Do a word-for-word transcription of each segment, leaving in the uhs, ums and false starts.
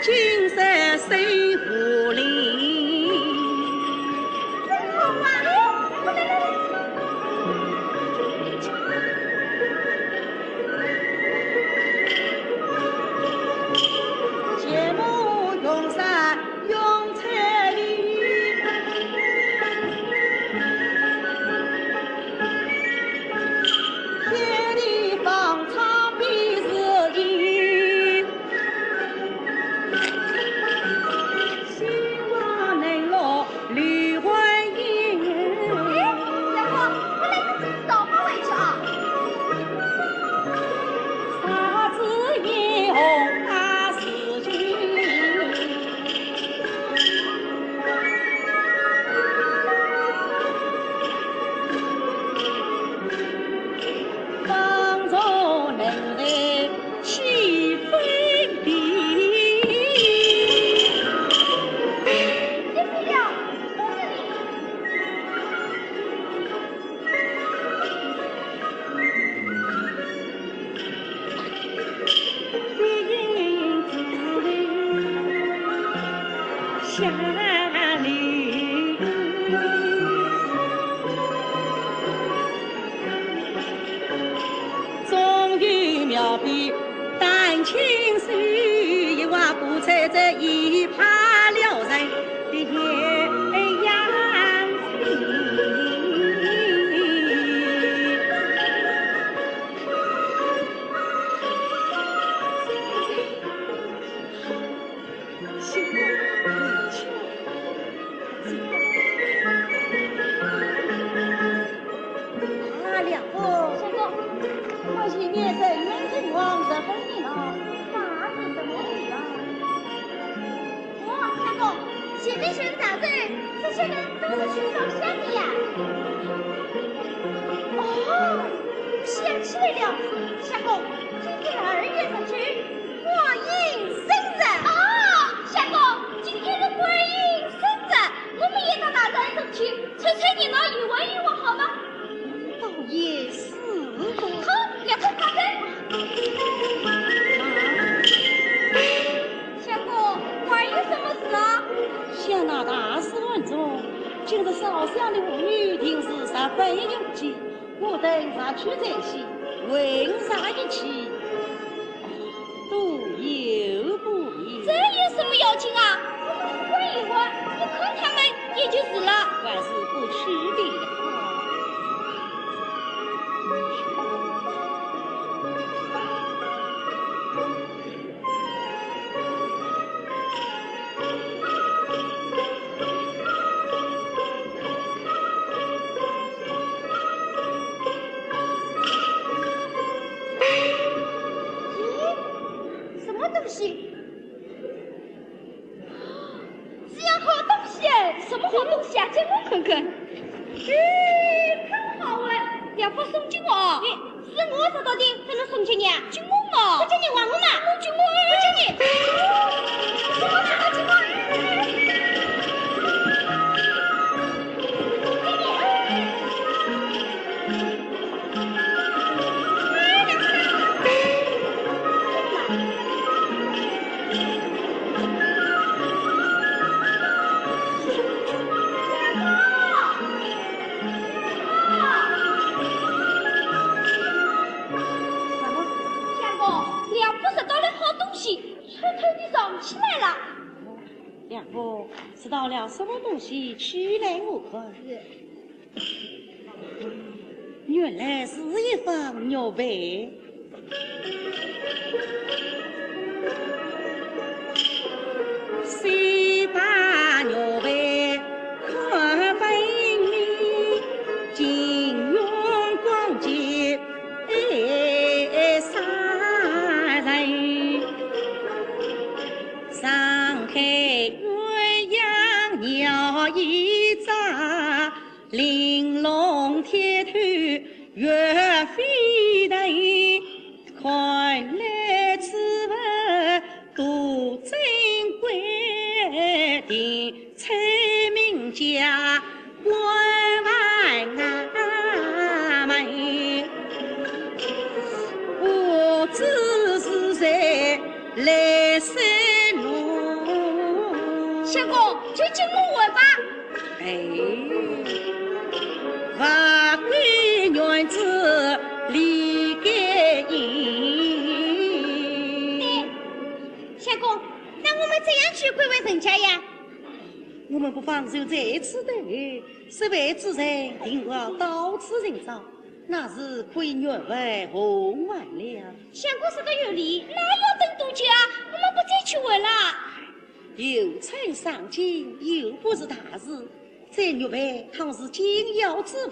金山水湖里。哎，小郭，我来自己找不回去啊。啊，梁波，相公，我前面人来人往，十分热闹，那是什么人啊？哦，相公，前面全是大人，这些人都是去烧香的呀。哦，想起来了，相公，今天二月十九，观音生日。哦，相公，今天是观音生日，我们也到大山上去 凑凑热闹，游玩游玩好吗？倒也是个。好，两位大人。相公，还有什么事啊？想那大师庵中，今日烧香的妇女定是十分拥挤，我等若去才行，混杂一起， 都有不便。这有什么要紧啊？我们是观音观，不看他们也就是了。还是不去的好。 咦，什么东西？是样好东西哎，什么好东西啊？借我看看。咦，真好哎，梁波送给我。咦，是我拾到的，怎能送给你啊？给我嘛。不给你，还我嘛。给我，给我。不给你。给我，给我，给我。 相公，梁波拾到了好东西，偷偷地藏起来了。梁波拾到了什么东西？取来我看。 原来是一方玉佩。相公，就请我回吧。哎，对，相公，那我们怎样去归回陈家呀？我们不妨就在此等候，失陪之人定会到此寻找，那时可以入回凤房了。相公说得有理，哪要等多久啊？我们不再去回了。 游春赏景又不是大事，再入回倘是紧要之物，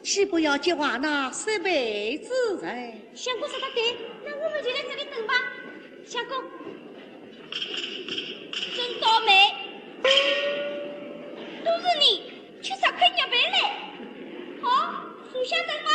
岂不要急坏那失陪之人？相公说得对，那我们就在这里等吧。相公，真倒霉，都是你， 去拾块玉佩来。好，坐下等吧。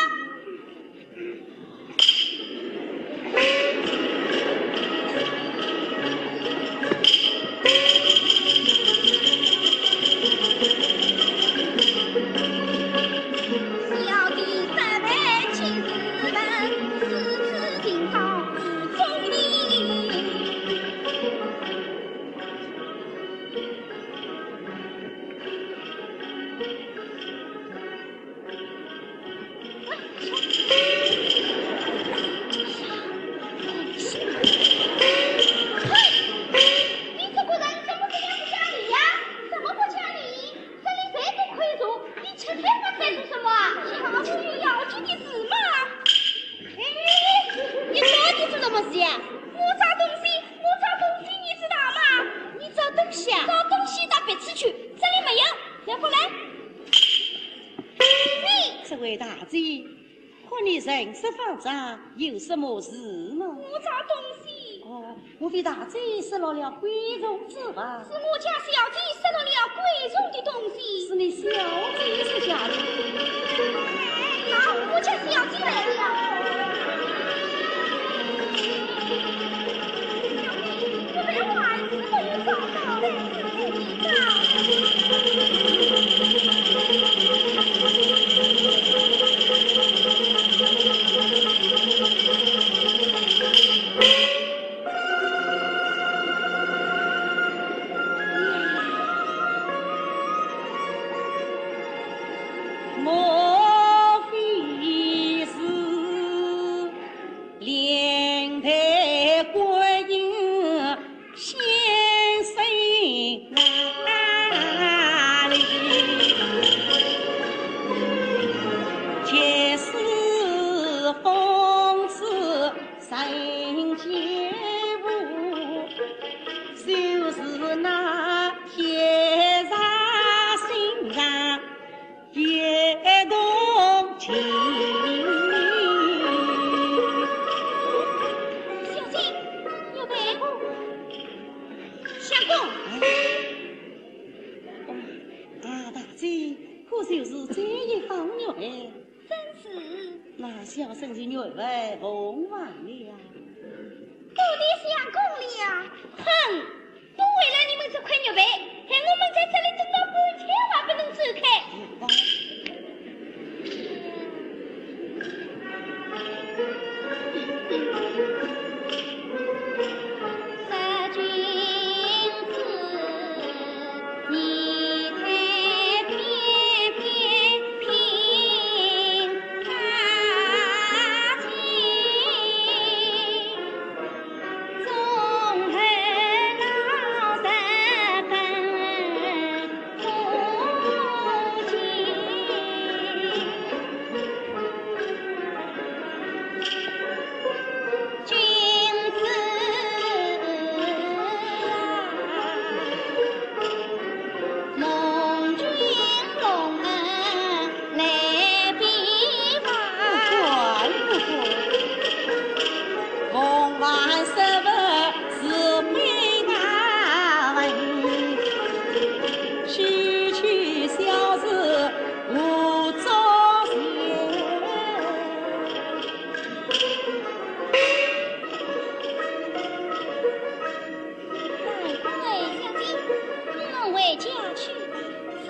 小弟失陪几十年，四处寻找无踪影。 喂，你这个人怎么这样不讲理呀？怎么不讲理？这里谁都可以坐，你吃菜饭在做什么啊？你好好有要紧的事嘛。哎，你到底是什么事呀？我找东西，我找东西，你知道吗？你找东西啊？找东西到别处去，这里没有，要过来。 这位大姐，看你神色慌张，有什么事呢？我找东西。哦，莫非大姐失落了贵重之物？是我家小姐失落了贵重的东西。是你小姐失下的？好，我家小姐来了。 莫非是 灵台观音显身那里，皆是风姿人间物，就是那天上心上 也动情。小姐，玉佩。相公。啊，大姐，可就是这一方玉佩？正是。那小生就入回凤房了。多谢相公了。哼， 不为了你们这块玉佩，害我们在这里等到半天还不能走开。哎，小姐，我们回家去吧。是。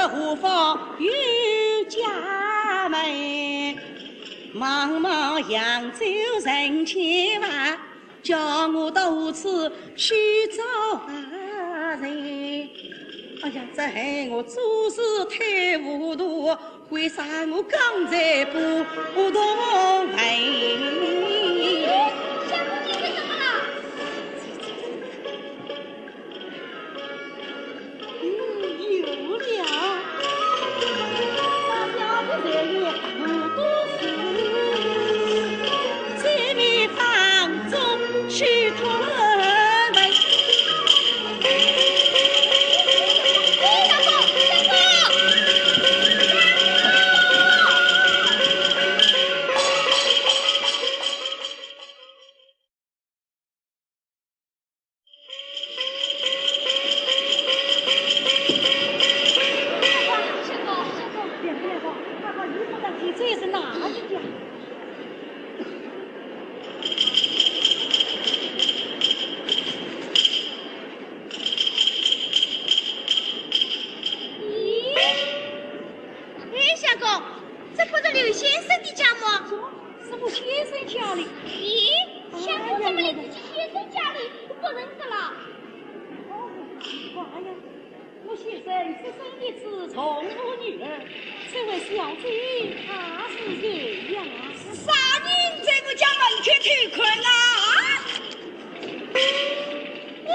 何方有家门？茫茫扬州人千万，叫我到何处去找人？哎呀，这恨我做事太糊涂，为啥我刚才不懂问？哎，相公，你怎么了？ 嗯，有了。小的人也不多事，在你房中去叩门。哎，相公，相公，相公！ 咦，哎，相公，这不是刘先生的家么？什么？是我先生家里？咦，相公怎么连自己先生家里都不认识了？哦，奇怪呀！我先生出生的是从父女儿，这位小姐她是谁呀？是啥人在我家门口偷看啊？ 哦，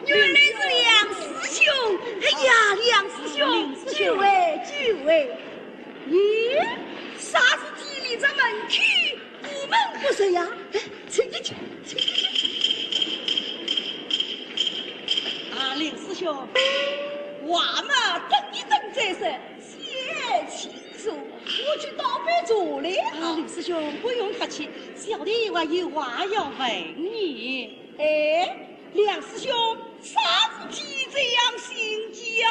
原来是梁师兄。哎呀，梁师兄，久违，久违。咦，啥事体你在门口闭门不出呀？哎，请进去，请进去。啊，梁师兄，话嘛等一等再说，先请坐，我去倒杯茶来。啊，梁师兄，不用客气，小弟还有话要问你。 哎，梁师兄，啥事体这样心急啊？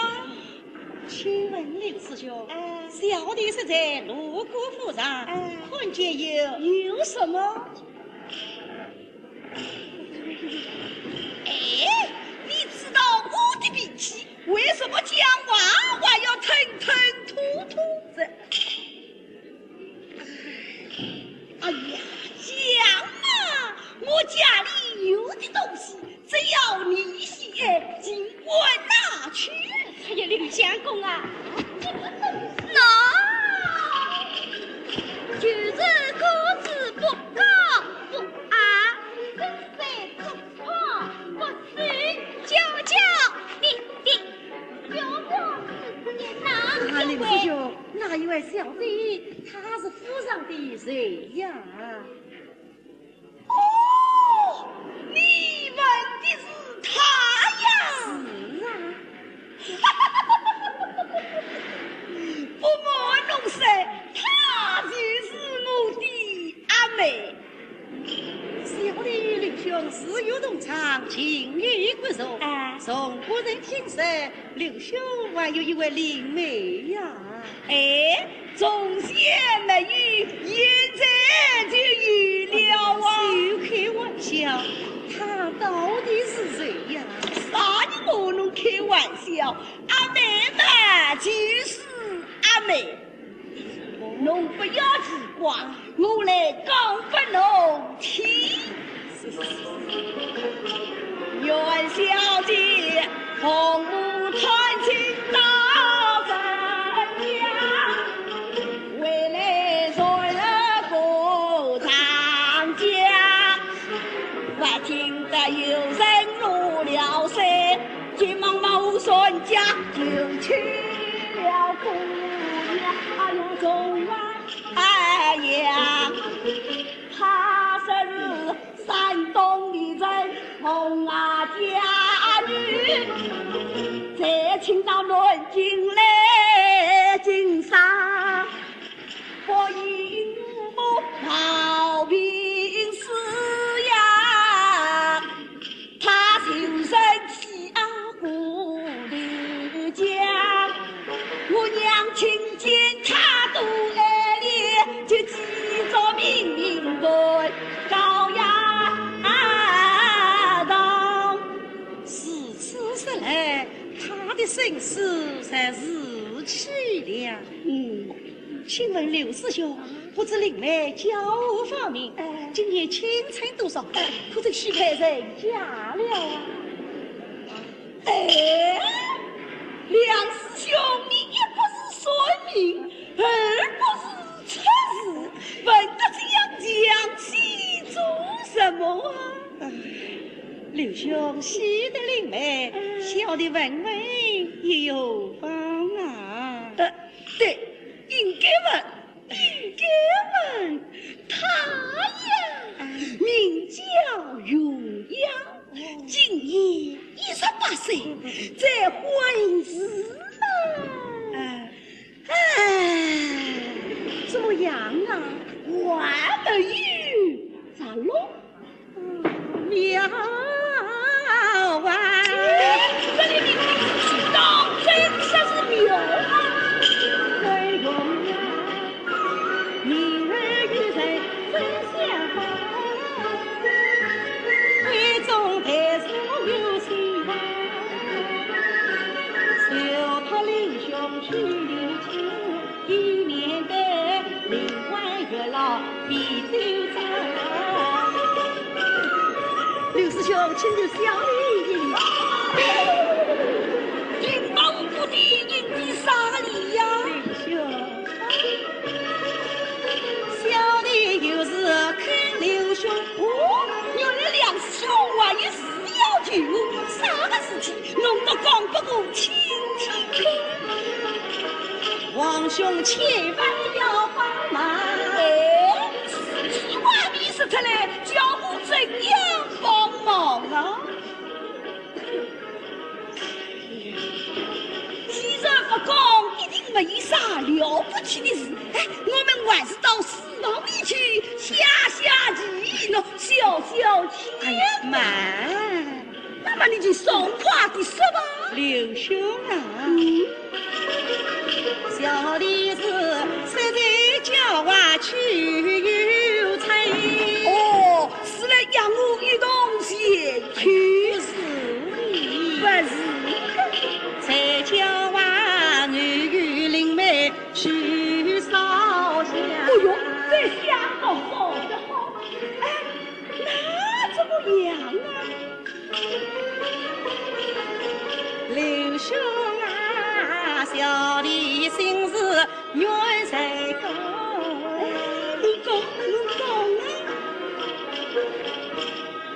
请问梁师兄，哎。小弟是在罗姑府上，哎。看见有，有什么？哎，你知道我的脾气，为什么讲话还要吞吞吐吐的？ 哎呀，讲嘛，我家里有的东西，只要你喜爱，尽管拿去。哎呀，刘相公啊，你不能拿，就是公子不高不矮，身材不 胖不瘦，娇娇滴滴，小小子子也难啊，林师兄，那一位小姐，她是府上的谁呀？哦，你问的是她呀？是啊。不瞒侬说，她就是我的阿妹。 小弟与刘兄自幼同窗，情谊骨肉。哎。从不曾听说刘兄还有一位林妹呀。哎，从前没有，现在就有了啊。开玩笑，她到底是谁呀？啥人和侬开玩笑？阿妹嘛，就是阿妹。 侬不要奇怪，我来讲拨侬听。元宵节，同母探亲到沈阳，回来船过长江，不听得有人落了水，急忙冒船家救起了姑娘。哎呀， 哎呀，她是山东的人，红啊家女，在青岛南京来经商，不因我毛病死呀。 她就是欺阿哥刘江，我娘听见她都爱了，就急着命命赶高衙堂。如此说来，她的身世才是去了。嗯，请问刘师兄，不知令妹叫何芳名？哎。今年青春多少？哎。可曾许配人家了啊？哎，梁师兄，你一不是算命，二不是出字，问得这样详细做什么啊？哎，刘兄喜得令妹，嗯。小弟问问又何妨啊？呃，对，应该问，应该问。他呀，嗯。名叫云阳，今年一十八岁，在婚事嘛。哎。哎，怎么样啊？还没有着落。 妙啊！哎，这里的当真说是妙啊！刘师兄，请留小弟一礼。云宝不敌，你比啥个礼呀？刘兄。小弟有事看刘兄。哦，原来梁师兄还有事要求，啥个事体？ 弄得讲不过，听听看。王兄千万要帮忙。哎，此话你说出来，叫我怎样帮忙啊？既然不讲，一定没有啥了不起的事。哎，我们还是到书房里去下下棋喏，消消气。哎呀，慢。 那么你就爽快地说吧。刘兄啊，嗯。小弟是实在叫我去游春。哦，是来邀我一同前去。哎，不是的。不是的。才叫我与令妹许烧香。哎呦，这下倒好得好。哎，那怎么样啊？ 刘兄啊，小弟心事愿再讲。哎，侬讲，侬讲啊。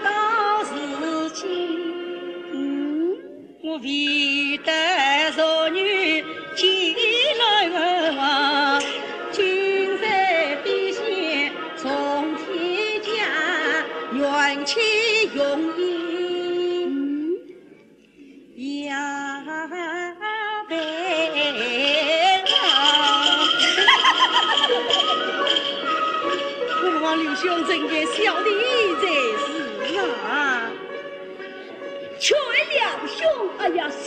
到如今，嗯，我未得俗女寄来往，今日必先从天降，元气容颜。嗯。 呀，被啊。我望刘兄成全小弟才是啊。劝刘兄，哎呀，喜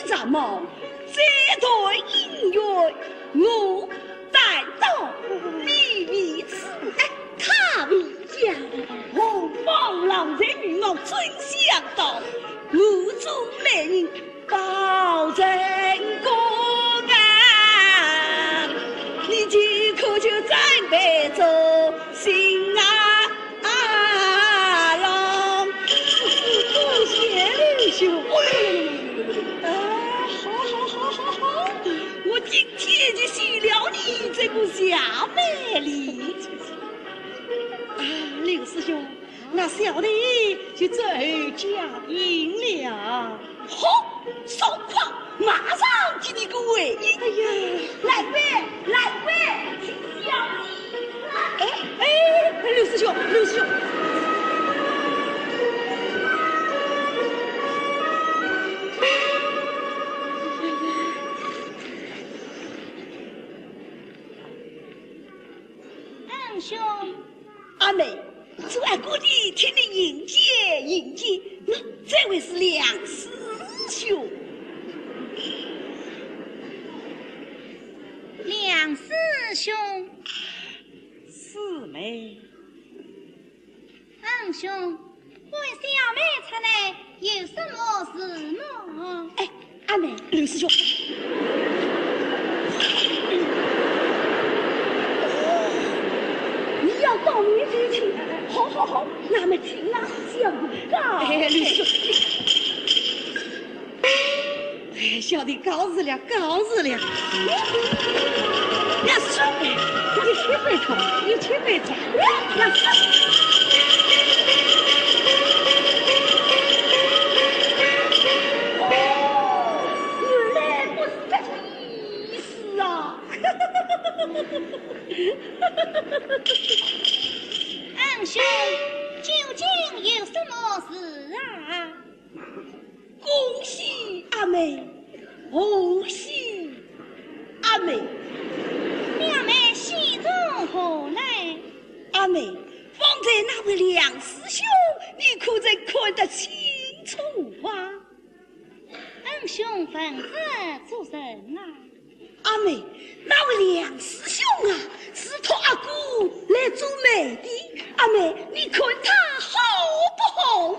着忙，再谈姻缘，我 但道避未此，哎，他未讲，何妨让人与我真相道，我做媒人保成功啊！你即刻就准备做新郎。啊，郎，多谢刘兄。哎，好，好，好，好，好，我今 天就许了你这个小妹哩。啊，刘师兄，那小弟就走后家庭了。好，爽快，马上给你个回音。哎呀，兰桂，兰桂，请小弟。哎，哎，刘师兄，刘师兄。 恩兄。阿妹，做阿哥的替你引荐引荐，喏，这位是梁师兄。梁师兄。师妹。 恩兄，唤小妹出来有什么事么？哎，阿妹，刘师兄。到你就请，好好好，那么请啊，相公。哎，你说，哎，小弟告辞了，告辞了。那是，你去回头，你去回头，那是。哦，原来不是这个意思啊。 恩兄，究竟有什么事啊？恭喜阿妹，贺喜阿妹。表妹喜从何来？阿妹，方才那位梁师兄，你可曾看得清楚啊？ 恩兄问这做甚啊？阿妹，那位梁师兄啊，是托阿哥来做媒的。阿妹，你看他好不好啊？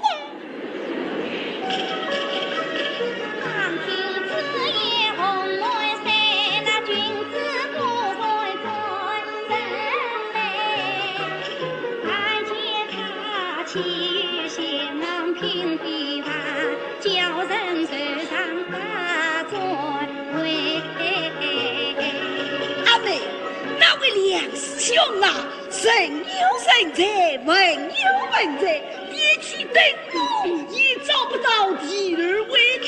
阿妹，那位梁师兄啊，人有人才，文有文才，比起灯笼也找不到第二位的。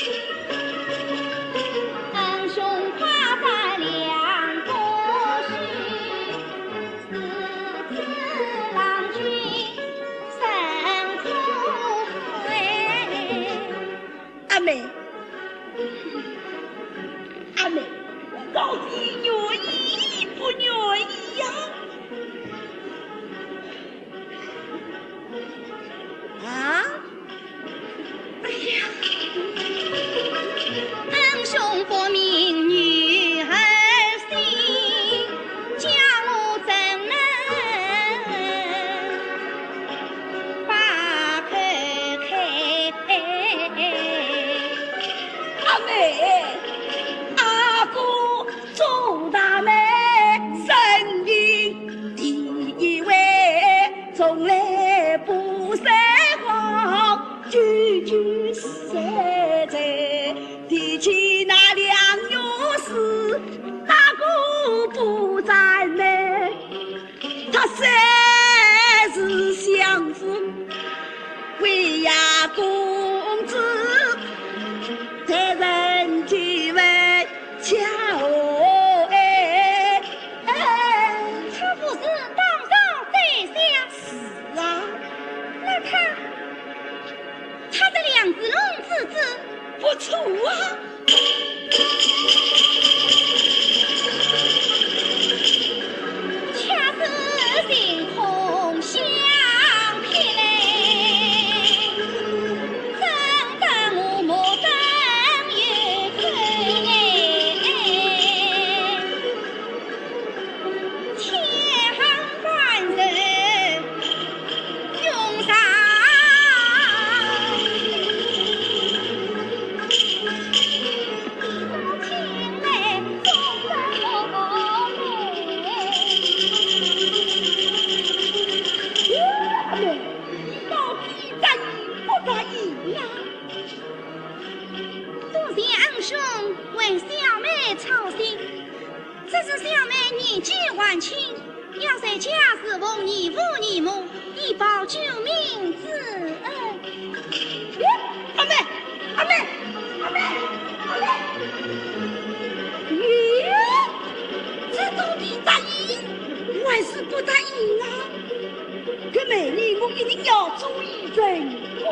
阿妹，阿妹，你到底愿意不愿意呀？啊？哎呀，恩兄不明女儿心，叫我怎能 把口开。阿妹，阿哥做大媒，生平第一回，从来不撒谎，句句实在，提起那梁院士，大哥不赞美。 他虽是相府，为呀公子，待人接物巧哎。哎，他不是当朝宰相？是啊。那他，他这梁子龙之子，不错啊。 却是凭空想出来，真当我目瞪有光哎。 千万万人拥上，请来众人。到底答应不答应啊？多谢恩兄为小妹操心。 只是小妹年纪还轻，要在家侍奉义父义母，以报救命之恩。哎，阿妹，阿妹，阿妹，阿妹！咦，这到底答应还是不答应啊？搿媒人我一定要注意成功。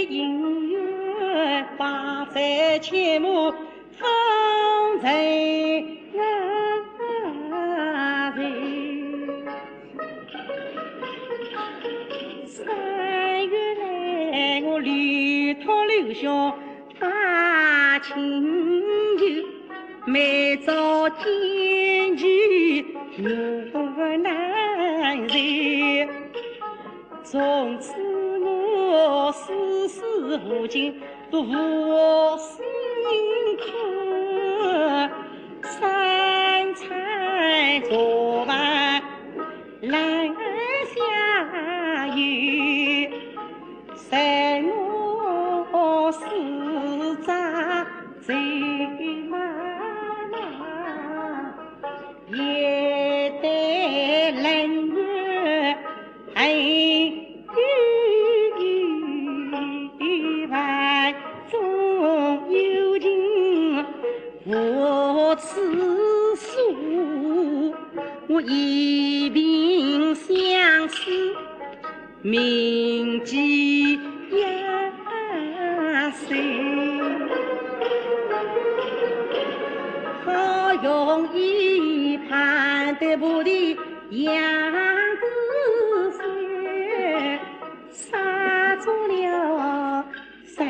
姻缘摆在前目方才人。三月来我刘堂刘兄 啊，亲友，每朝见其面难受。从此我世事无尽，独无辛苦，三餐做饭 难下咽，在我四张嘴巴那，也得冷月很有万种有情 无处诉，我一颦相思，铭记呀谁？好容易盼得不的样子谁？ 杀猪了三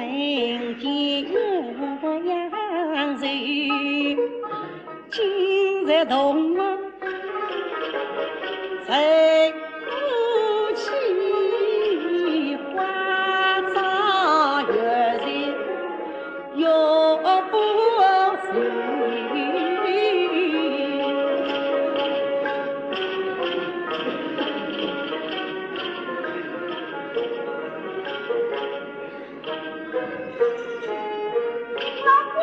斤鸳鸯肉，今日同我在夫妻花朝月夜。 又不行。老官！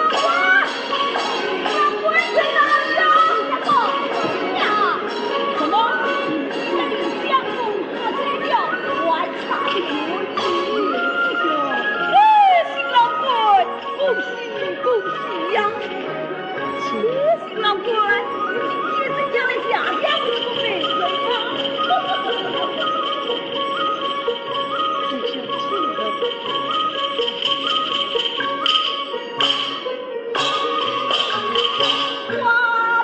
老官！老官，在哪里啊？什么？你的相公 他这叫还差的有理。哎，新郎官，恭喜恭喜呀！哎，新郎官，你今天真叫来谢谢我这个媒人啊！真是气人。 花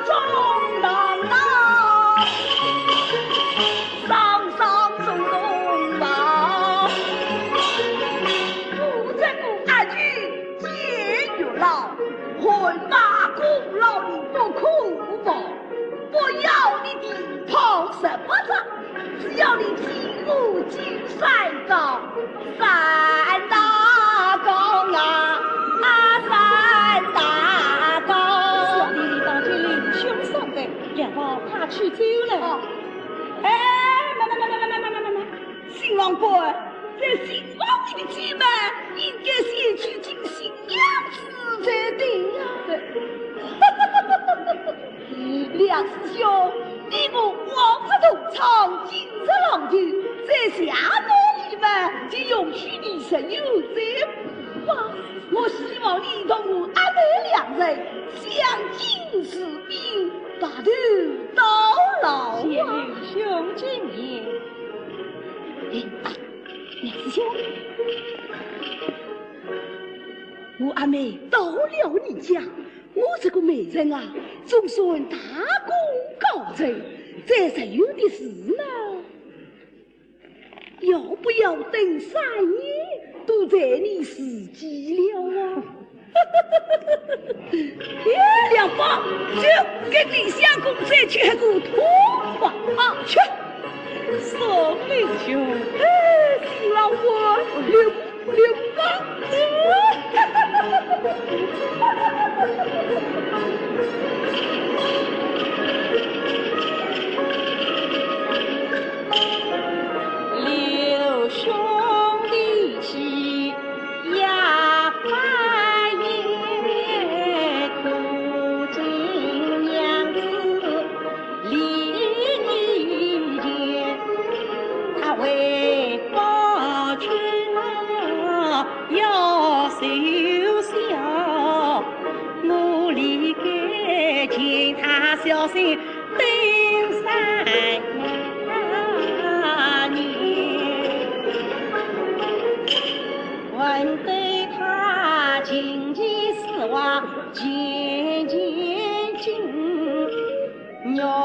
中男郎，双双送东房。不知故阿舅见月老，汗马功劳你不可忘。不要你地旁十八丈， 只要你替我金山高，山大高啊，啊，山大高。小弟弟当今刘兄上台，两旁快去走了。哦。哎，慢慢慢慢慢慢慢慢慢慢，新郎官，在新房里的姐妹，应该先去敬新娘子才对呀。对。 梁师兄，你我往日同窗，今日郎舅，在下道里嘛，就容许你十有再五吧。我希望你同我阿妹两人相敬如宾，白头到老啊。谢刘兄金言。哎，梁师兄，我阿妹到了你家， 我这个媒人啊，总算大功告成，这还有的事呢。要不要等三年都在你自己了啊？哎，梁芳，去给你相公再去喝个痛快啊，去。宋刘兄，哎，新郎官，刘 刘邦。刘兄的妻呀，她也苦尽娘子 离你远，他为保全我要守孝，我理该见他小心登山。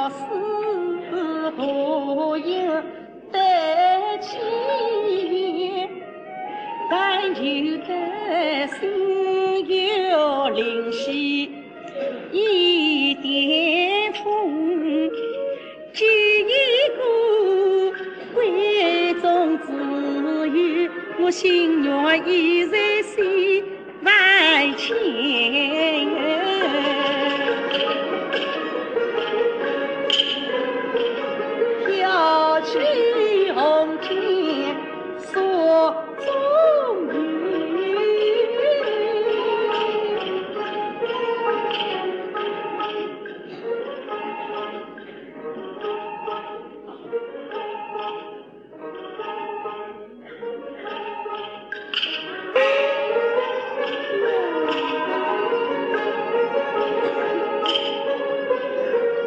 是何有得见，但求得心有灵犀一点通。只一个闺中之女，我心愿已在心。 万千。飘去红尘所踪影。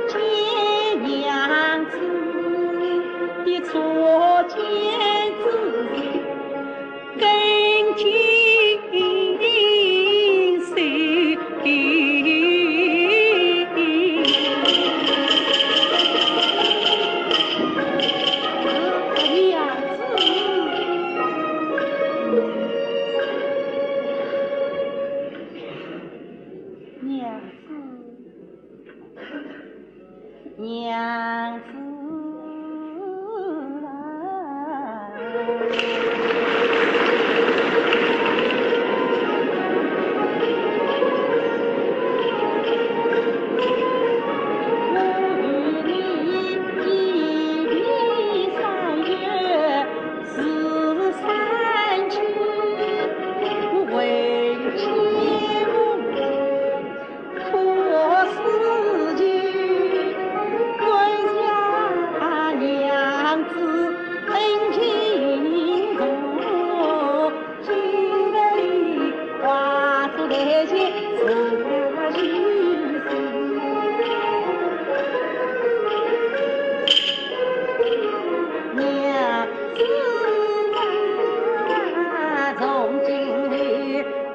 见娘子的初见之时，更尽心。 娘子，娘子，娘子。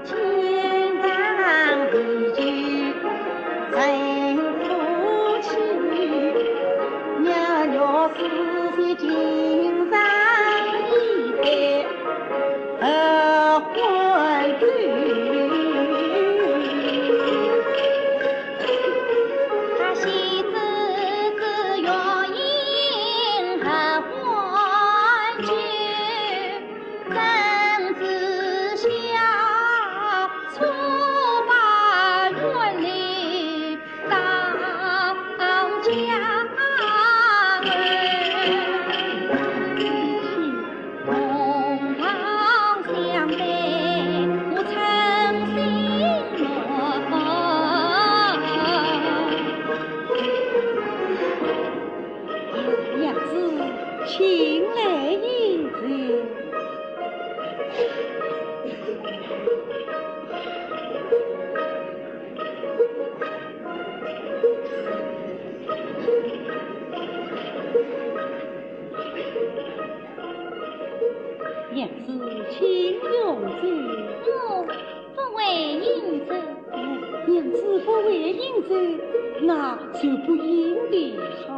天长地久成夫妻，若有私心，情长一代何欢喜。他喜之子，愿饮合欢酒。 娘子，请来饮酒。 娘子，请用酒。我不会饮酒。哎，娘子不会饮酒，那就不饮的好。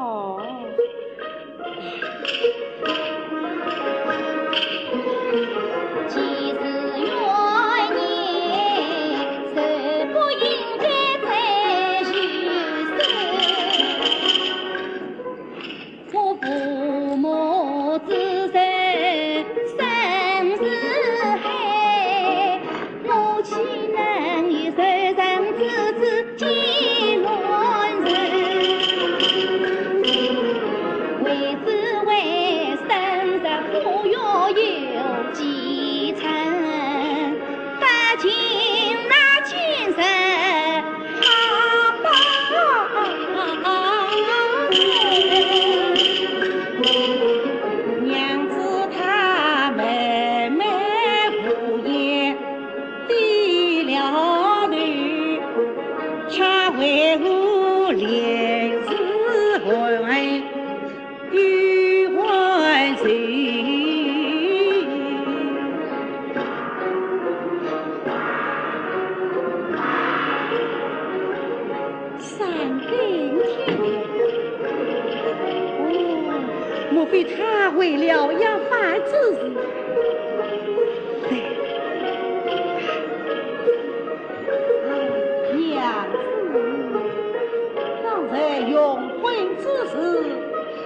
除非他为了要饭之事。啊，娘子，刚才用婚之事，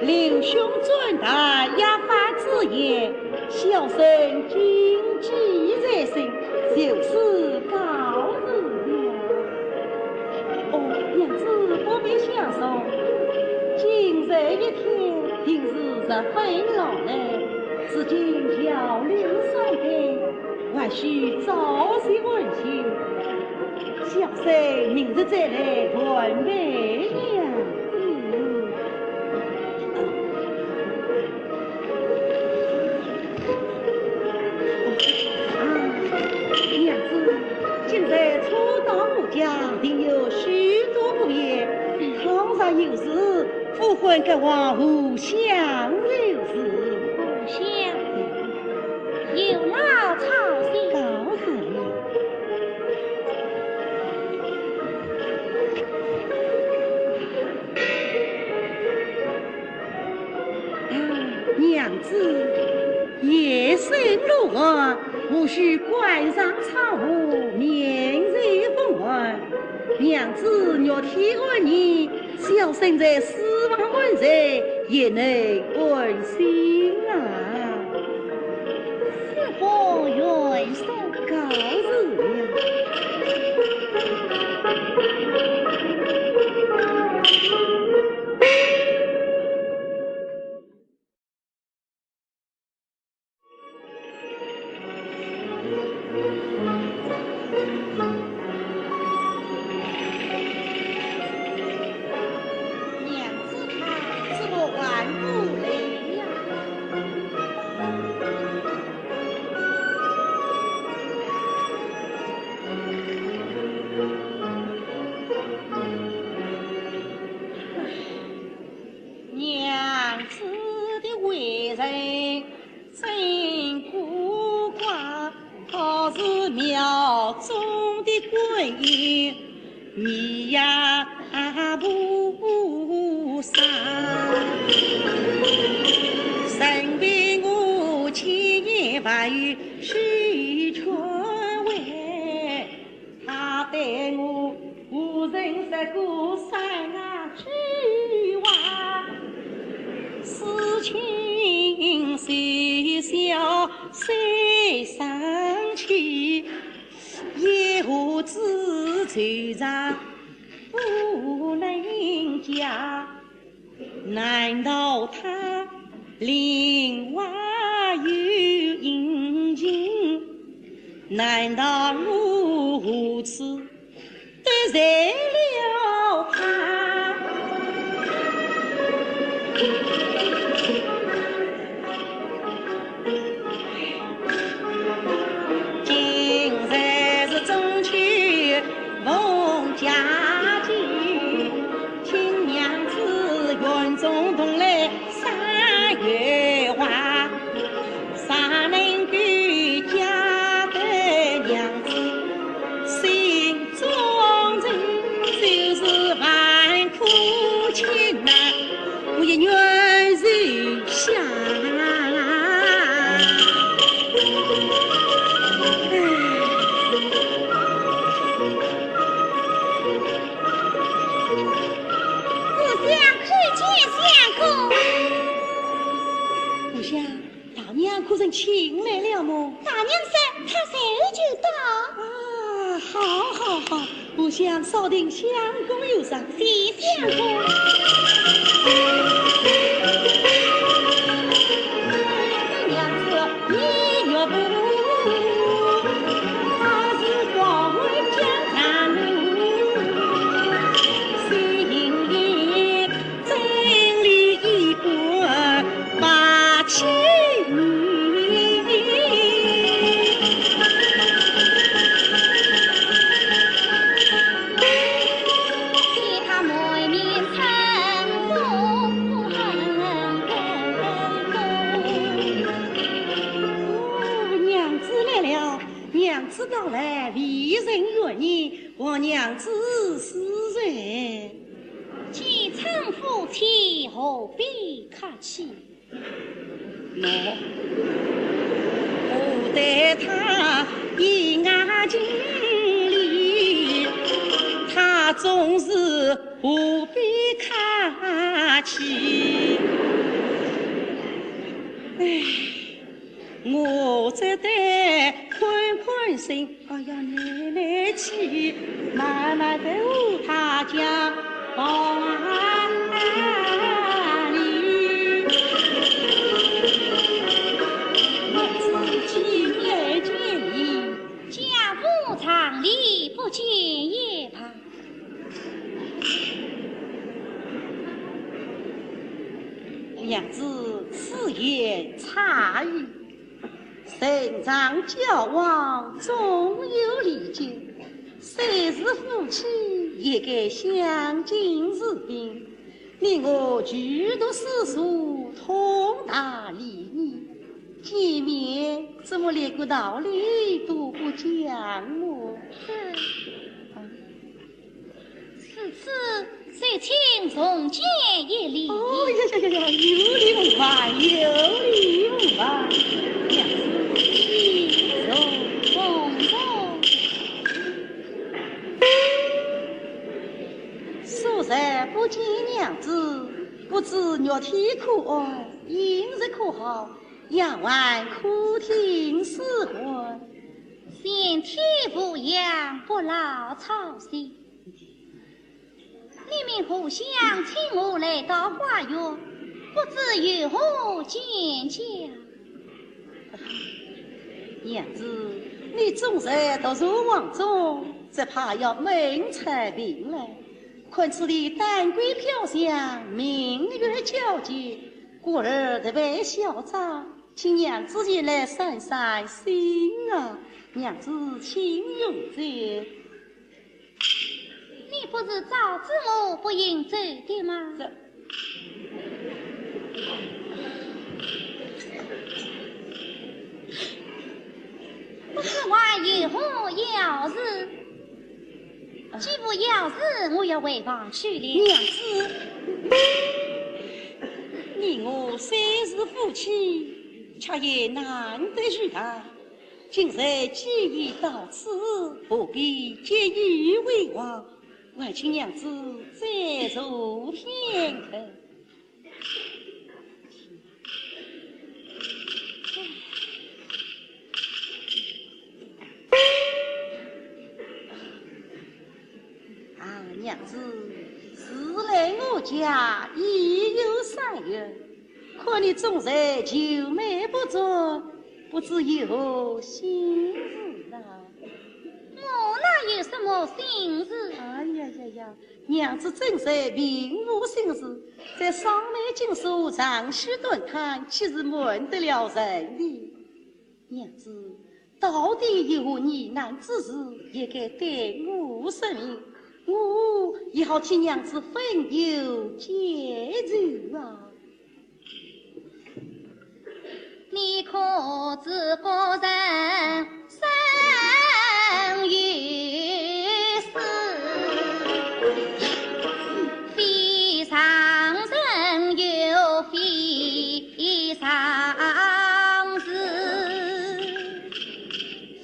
令兄转达要饭之言，小生谨记在心，就此告辞了。 哦，娘子不必相送，今日一天定是十分劳累，如今桥柳伤停，还需早些安歇。小生明日再来奉陪娘子。 啊，娘子，今日初到我家，定有许多不便。倘若有事，呼唤隔房荷香就是。荷香，有劳操心。告辞了。 啊，娘子，夜深露寒，我须关上窗户，免受风寒。娘子若天寒呢，小生在书房门前也能安心啊。 师父远送。告辞了。娘子她怎么还不来呀？ 娘子的为人真古怪，好似庙中的观音，你呀菩萨。身为我千言万语许全回， 他对我无人说过三句话，事情虽小虽生气，言下之意就让不能讲。 难道他另外有隐情？难道我如此得罪了他？ 今日是中秋，逢佳节，请娘子园中同来赏月华。啥能够解得娘子心中情，就是万苦千难，我也愿受下。 荷香叩见相公。荷香，大娘可曾请来了么？大娘说她随就到。啊，好，好，好，荷香稍停，相公有事。谢相公。 哦，娘子来了，娘子到来，未曾远迎，望娘子恕罪。既称夫妻，何必客气？我，我对他一眼睛里，他总是无比客气。唉，我只得宽宽心。 哎呀，你们去慢慢地和他讲道理。娘子，请来见礼。家父长礼，不见也罢。娘子，此言差矣。 人常交往总有礼节，虽是夫妻也该相敬如宾。你我举头四顾，通达礼仪，见面怎么连个道理都不讲么？ 此次就请重见一礼。哦呀呀呀呀，有礼无话，有礼无话。娘子，请坐。坐坐。数日不见娘子，不知玉体可安，饮食可好，丫鬟可听使唤？全体无恙，不劳操心。 你们互相请我来到花园，不知有何见教？娘子，你终日独坐房中，只怕要闷出病来。看此地丹桂飘香，明月皎洁，故而特别小张，请娘子前来散散心啊。娘子请用酒。 你不是早知我不饮酒的吗？这，不知还有何要事？啊，既无要事，我要回房去了。娘子，你我虽是夫妻，却也难得一谈。 今日既已到此，何必见义勇为王？还请娘子再坐片刻。啊，娘子，自来我家已有三月， 看你终日愁眉不展，不知有何心事啊？我哪有什么心事？哎呀呀呀，娘子真是并无心事，在双眉紧锁，长吁短叹，岂是瞒得了人的？娘子， 到底有何疑难之事，也该对我说明，我也好替娘子分忧解愁啊。你可知古人生于斯，非常人有非 非常事，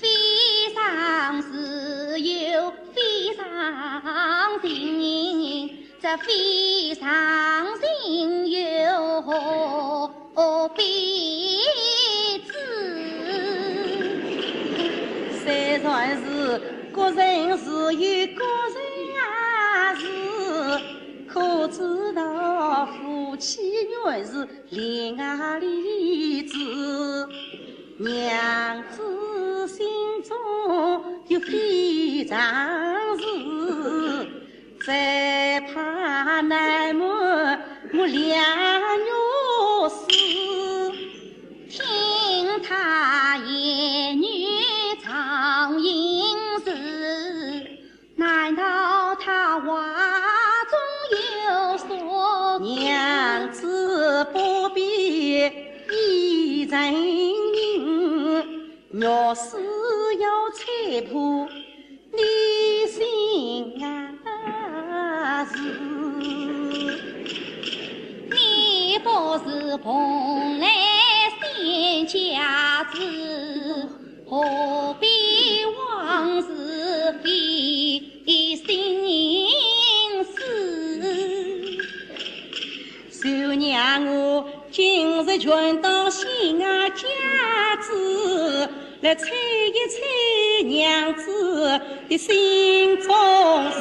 非常事有非常情，这非常情有何必知？虽然是各人自有各人啊事，可知道夫妻原是 恋爱里子，娘子心中有非常事，只怕难瞒我良玉丝。听他言语常应时， 难道他话中有所……娘子不必疑人名，若是要拆破你心啊事，你不是蓬莱仙家子，何必往事费心思？就让我今日全到新家子，来猜一猜娘子的心中事。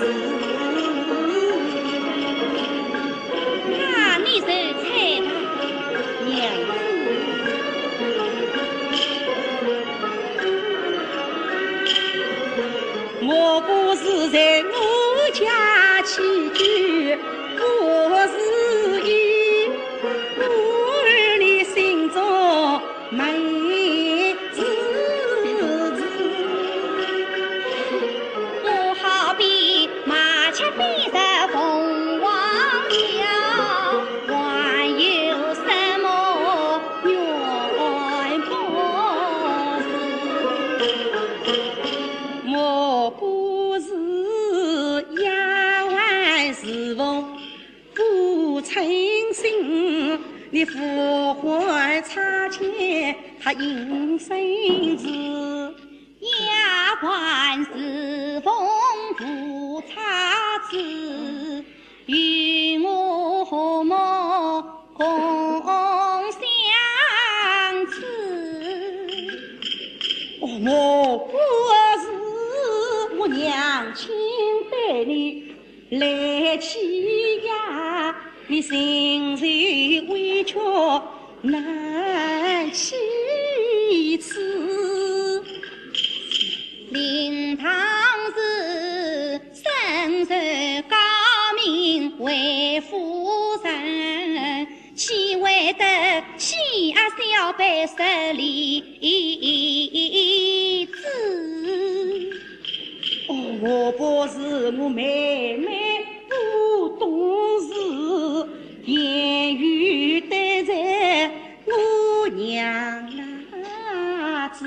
那你就猜吧，娘子。莫不是在我家起居不如意，故而你心中 没自知。我好比麻雀飞入凤凰巢，还有什么怨不是？莫不是丫鬟侍奉 不称心，你呼唤差遣他应声是。丫鬟侍奉不差之，与我何莫共相辞？哦，莫不是我娘亲对你 来欺压，你心里委屈难启齿。令堂是深受高明为夫人，岂为得欺压小辈失礼之？ 哦，莫不是我妹妹不懂事，言语得罪我娘子。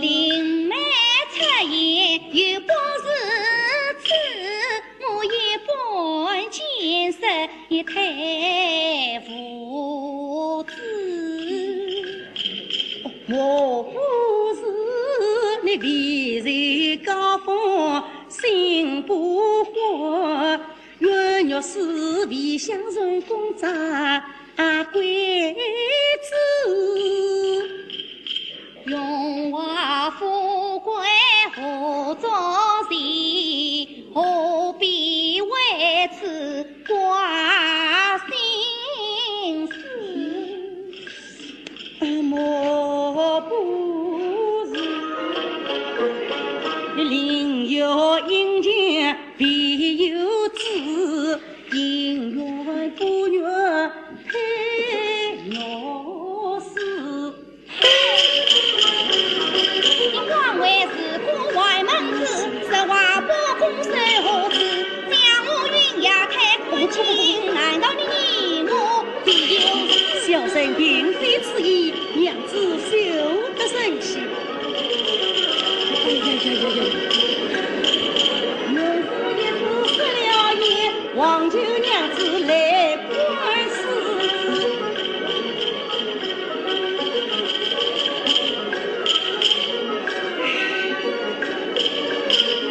林妹出言又不如此，我一般见识也太无知。 莫不是你未受高风心不欢，冤狱是未享成功掌贵子。荣华富贵何足惜，何必为此 挂心事。莫不是你另有阴间别有主，因缘不愿配玉丝。 你枉为是个坏门子，实话不公说何止，将我云霞太苦情，难道你念我必有？小生并非此意，娘子休得生气。哎呀呀呀呀！我是一时失了言， 望求娘子来宽恕。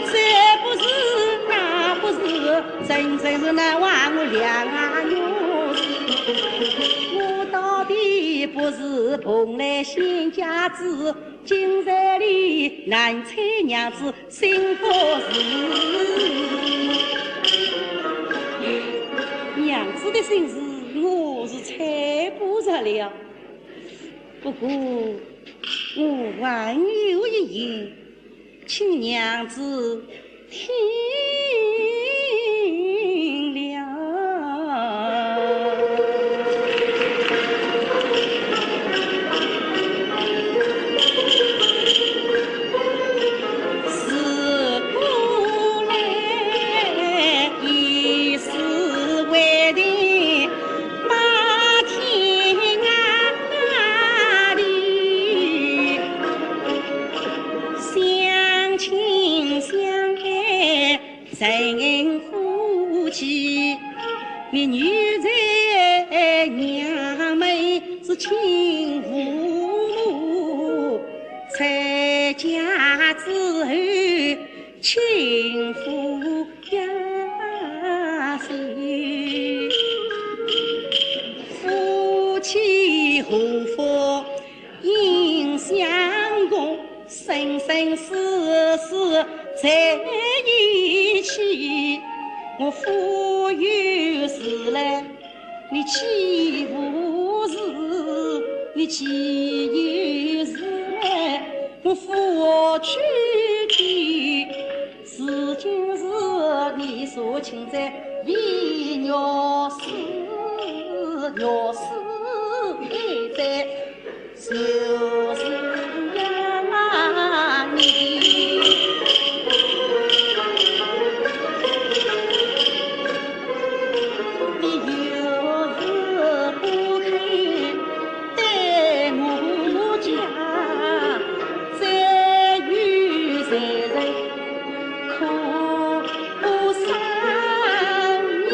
这不是，那不是，真正是难为我两个女子。我到底不是蓬莱仙家子，今日里难猜娘子 心腹事。娘子的心事，我是猜不着了。不过，我还有一言，请娘子听了。 自古来以死为定，八天里，相亲相爱起祸福应相共，生生世世在一起。我富有时来，你岂无事？你岂有事来？我富去的 是今日你所请者，为玉师，玉师在，就是要骂你。你有事不肯 对我家，再有谁人可伤你？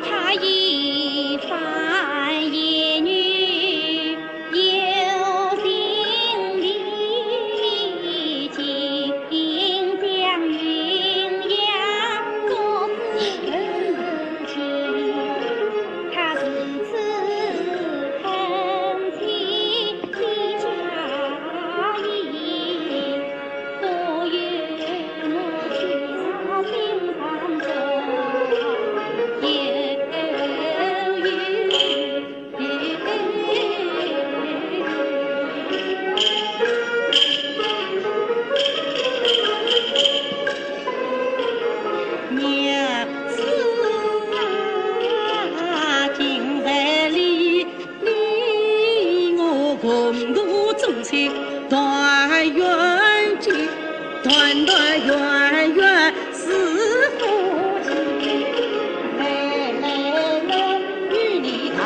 他一番言语 有情理，竟将云阳作子情。他如此疼惜的家业，所以我心上中有 娘子啊，今日里你我共度中秋团圆节，团团圆圆 是夫妻。来来来，与你谈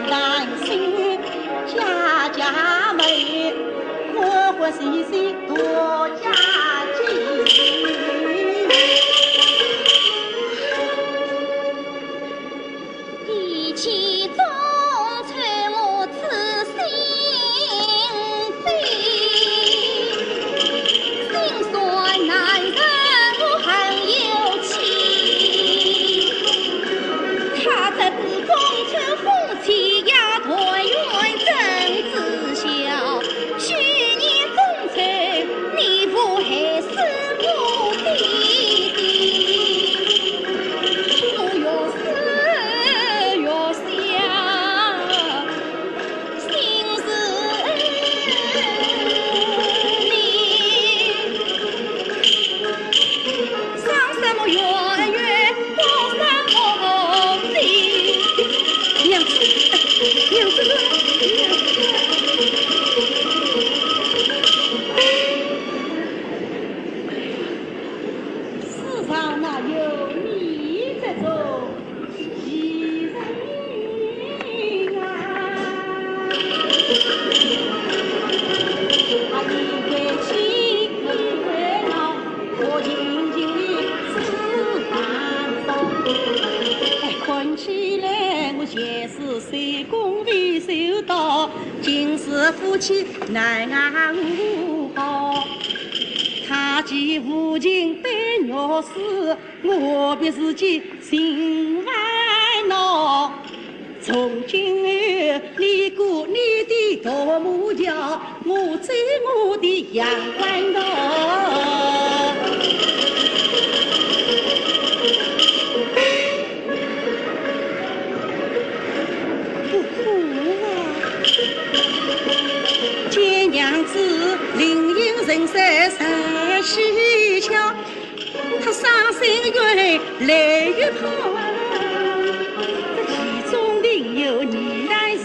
谈心，家家美，和和气气度佳节。 提起中秋我痴心悲，心酸难忍我恨又气。他这是中秋夫妻呀，团圆真知晓。 去年中秋，你父害死我爹爹。我越思越想，心事你伤什么冤冤，我伤什么情。娘子，娘子，娘子。 世上哪有你这种奇人啊？他一对情意未了，我情情的是难受。哎，看起来我前世修功未修到，今世夫妻难和好。 他既无情对我死，我何必自己心烦恼？从今后，你过你的独木桥，我走我的阳关道。 不哭啊！见娘子灵隐神色甚稀巧，她伤心欲泪欲滂，这其中定有疑难事。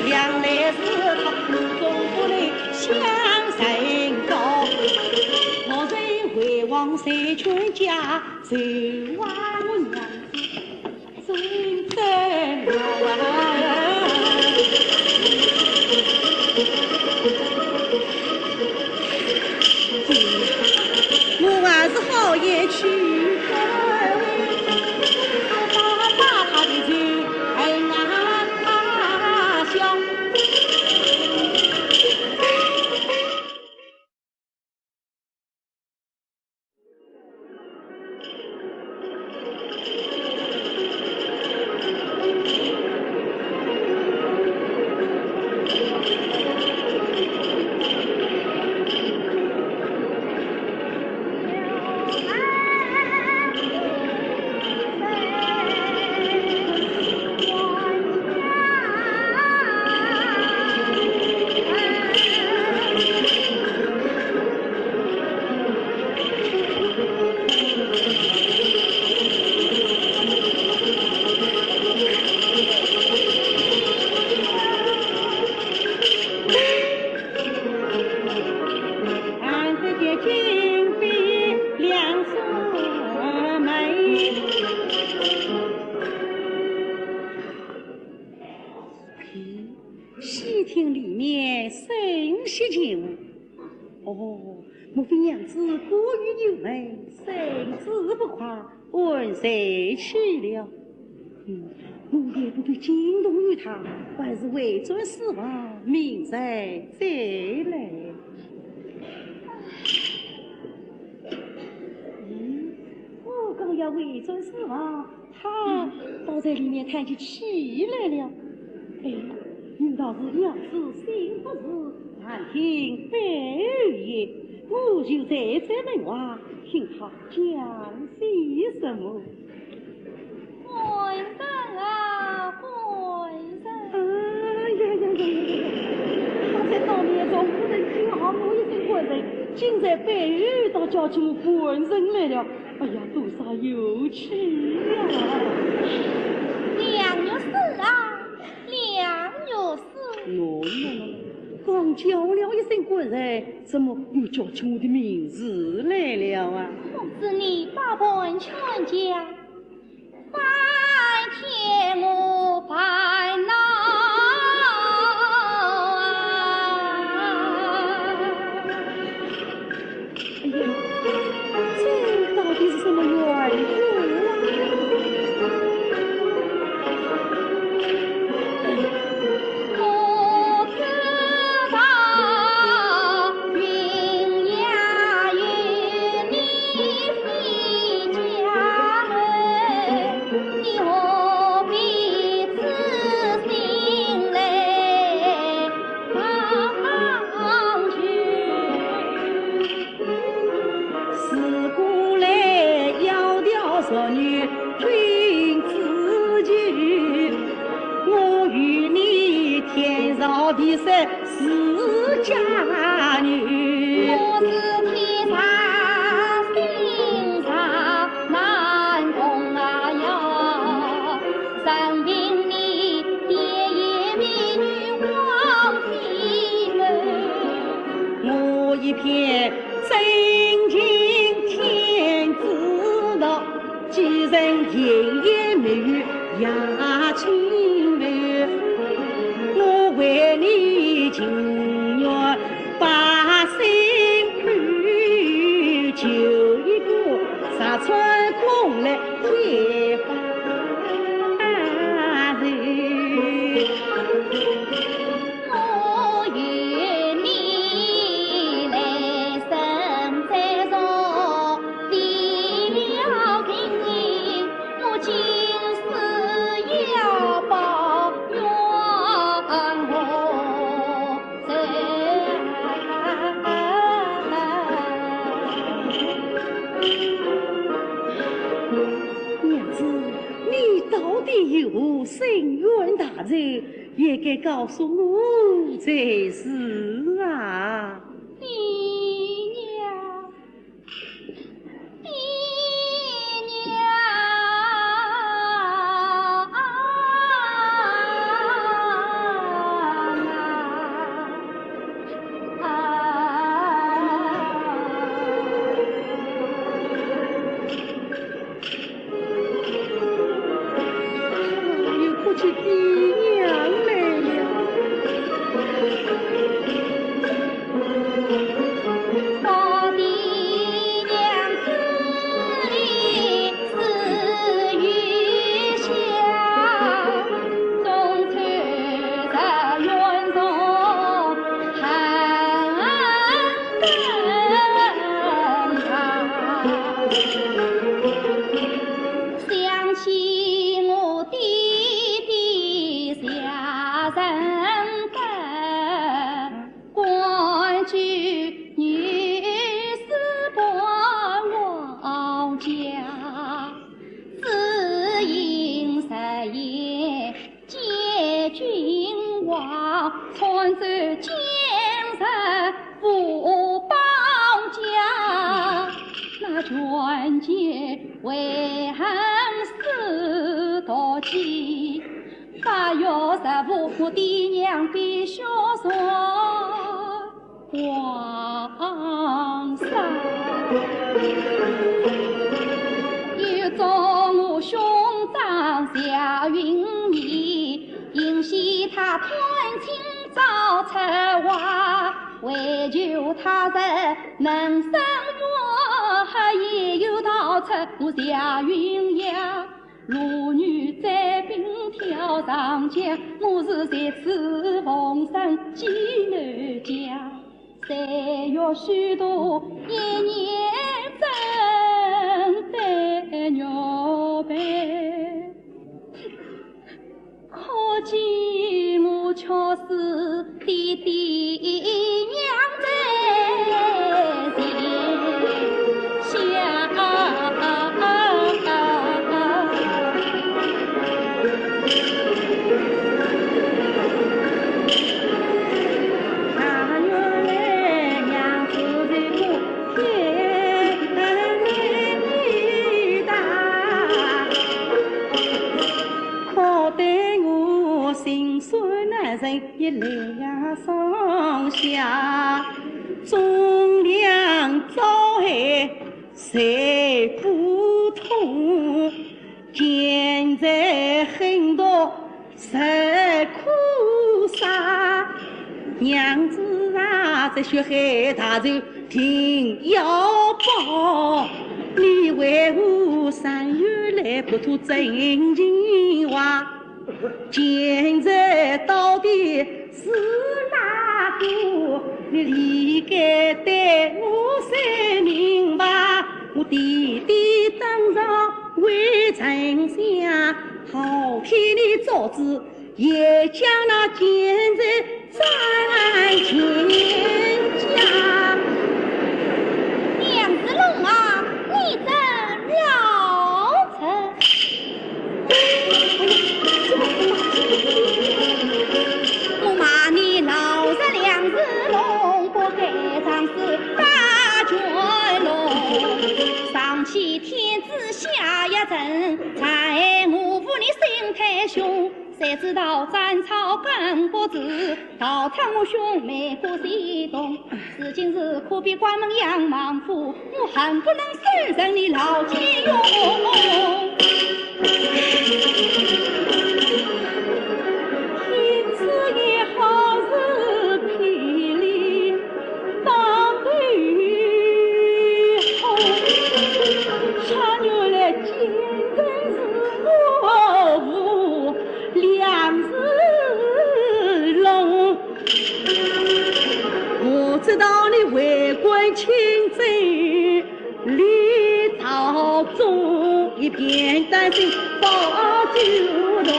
想来是她口中不能相认告，我人回望谁劝解？ 谁话我娘子真等我啊！我还是好言去，我把她的仇恨啊消。去见我。哦，莫非娘子过于忧闷，身子不快，昏睡去了？嗯，我也不必惊动于她，还是回转书房，明日再来。嗯，我刚要回转书房， 她倒在里面叹起气来了。哎，难道是娘子心不是，难听背后言？我就在这门外，听她讲些什么。官人啊，官人！哎呀呀呀呀呀！刚才当面叫夫人叫我一声官人，今在背后倒叫起我官人来了。 哎呀，多少有趣呀！梁玉书啊，梁玉书。喏喏喏，刚叫了一声官人，怎么又叫起我的名字来了啊？公子你百般劝解，翻天我烦恼啊！ 哎呀，这到底是什么缘由啊？我知道云霞与你非家门，你何必痴心来 望君。自古来窈窕淑女君子求，我与你天长地久是佳缘。我是天长心长难共啊呀，任凭你 我一片真情天知道，几人闲言蜜语也轻浮。我为你情愿把心苦，求一个石穿空来填吧。 我与你来生再重，为了情，我今世要报冤仇。 娘子，你到底有何深冤大仇，也该告诉我才是啊。爹娘，爹娘啊！ 啊，又哭起爹娘来了。到爹娘这里 是与香，中秋在园中寒灯塔。想起我爹爹下人等， 官居女史博王家，知音实言皆君王，穿州奸臣无保驾，那权奸为恨是多计。 八月十五，我爹娘被削做皇上。又做我兄长夏云霓，因喜他探亲早出外，求他人能生我，也有道出我谢云霞。罗女摘冰挑长江，我是在此逢生寄奴家。岁月虚度，一念真得玉佩。 可见我却是爹爹娘在前下。可待我心酸难忍，一泪呀双下，忠良早害谁不痛？奸贼狠毒 谁可杀？娘子啊，这血海大仇定要报，你为何山雨来不吐真情话？奸贼到底是哪个？你理该对我说明白。我爹爹当朝为丞相，好替你做主， 也将那奸贼斩尽家。梁子龙啊，你真老成。我骂你老实梁子龙，不该仗势霸权龙。上欺天子下压人，才害我父你心太凶。 谁知道斩草更不止，逃出我兄妹过西东。如今是苦逼关门杨芒夫，我恨不能收成你老奸雄。天子也好是霹雳 当头红，穿越来奸臣是我父梁子龙。我知道你为官清正，你朝中一片丹心保九龙，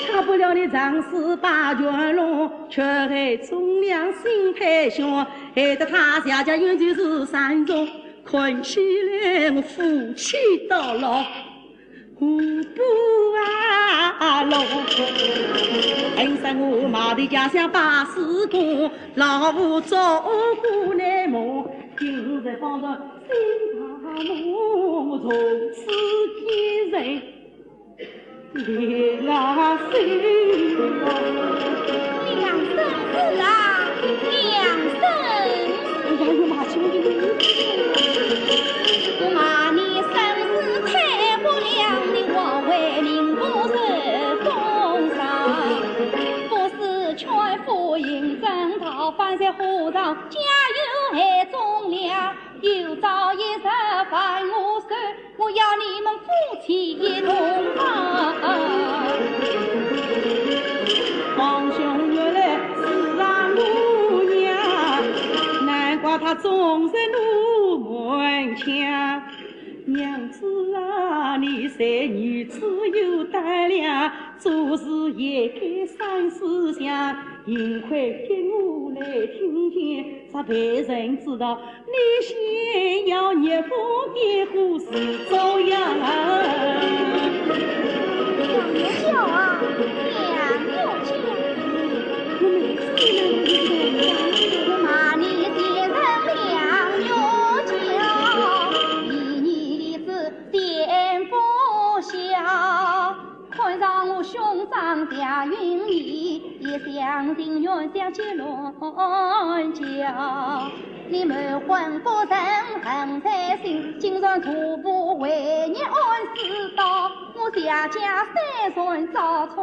吃不了你仗势霸权龙。 却害忠良心太凶，害得他谢家冤仇是深重，看起来我夫妻到老无不啊龙。恨杀我马头家乡百事公，老夫做过难梦，今日方才醒大梦，我从此奸人 你啊，孙子啊，娘孙子。哎呀，又骂起我的名字。我骂你孙子太不良，你枉为民不是风霜。不是劝夫人正道，反在火上加油害忠良。 有朝一日犯我手，我要你们夫妻一同啊。皇兄原来是啊我娘，难怪他总在我门前。娘子啊，你在儿子有胆量， 做事也该三思想，幸亏给我来听见，让别人知道你先要逆风点火是遭殃。杨玉娇啊，杨玉娇，我每次呢，我都在想，我骂你的人杨玉娇，以你的子奸不孝。 看上我兄长谢云霞，一厢情愿想结乱家。你瞒婚不成恨在心，竟然徒步为逆案私道。我谢家三传遭篡，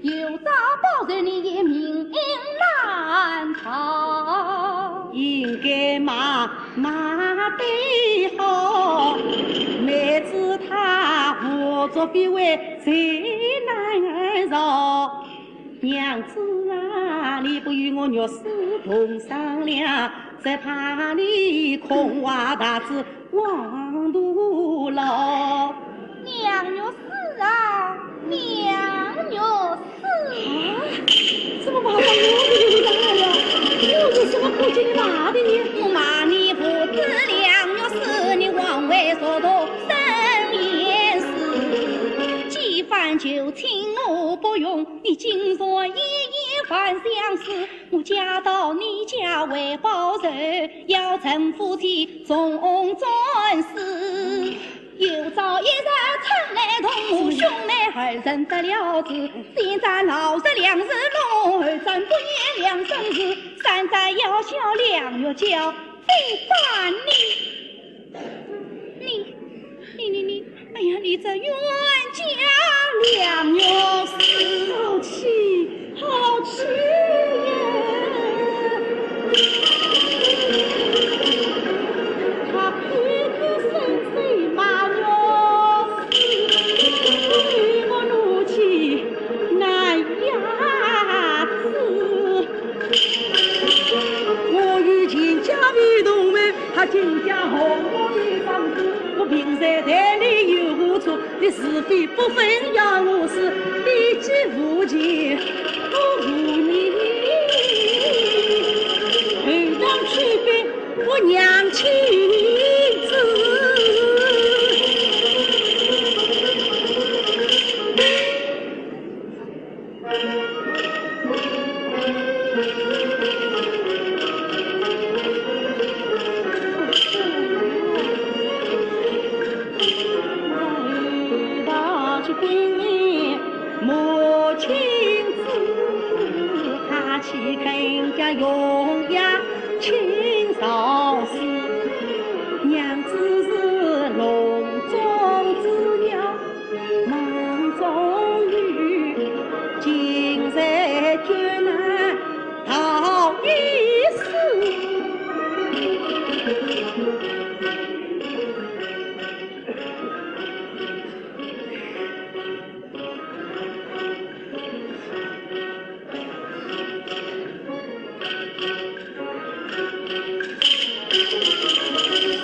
有朝报仇你也命运难逃。应该骂，骂得好，妹子她何足避讳谁难饶。娘子啊，你不与我玉氏同商量，只怕你空话大志 望徒劳。娘玉氏啊，娘玉氏。啊，怎么把我给你打了？我有什么可给你骂的呢？我骂你不知娘玉氏，你枉为熟读生言诗。几番求情我不用，你竟说一夜还相思。 我家到你家为报仇，要成夫妻终转世。有朝一日春来同我兄妹二人得了志，先斩老贼梁世龙，二斩不义梁生智，三斩要小梁玉娇，非斩你。 你，你，你，你，哎呀，你这冤家梁玉氏，好气，好气呀！他口口声声骂玉氏，对我怒气难压制。 我与秦家为同门，他秦家和我为长子，我平生待你有何处？你是非不分要我死，你既无情，我无义，何当去逼我娘亲子？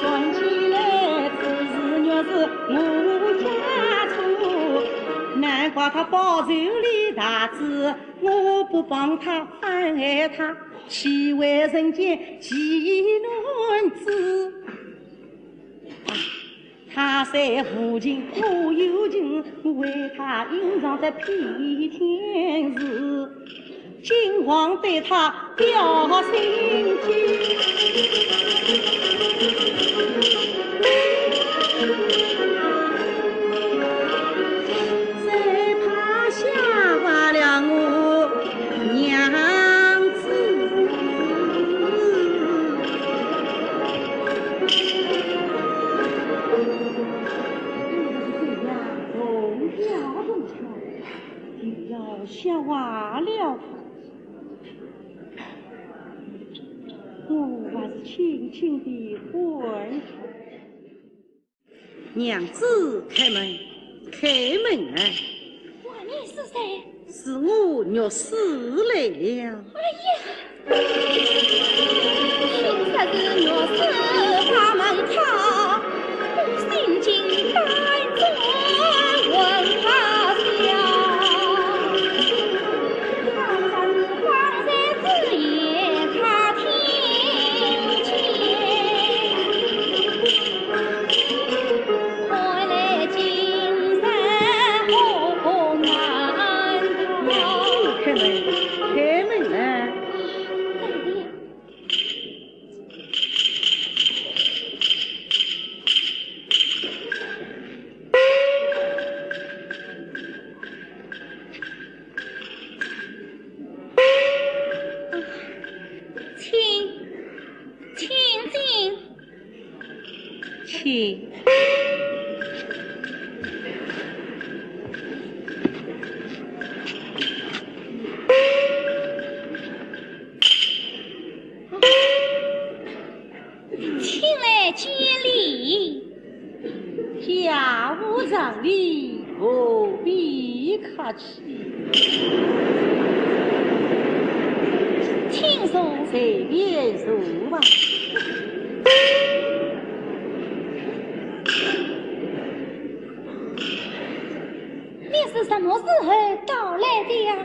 算起来，此事若是我家错，难怪他报仇立大志，我不帮他，反害他，岂为人间奇男子？ 他虽无情，我有情，我为他隐藏在披天士，今晚对他表心迹。只怕吓坏了我娘子。 吓坏了他。我还是轻轻地唤他。娘子，开门，开门啊！外面是谁？是我玉氏来了。哎呀！ 开门，开门啊！ 请，请进。请。见礼。家无常礼，何必客气？请坐。随便坐吧。你是什么时候到来的呀？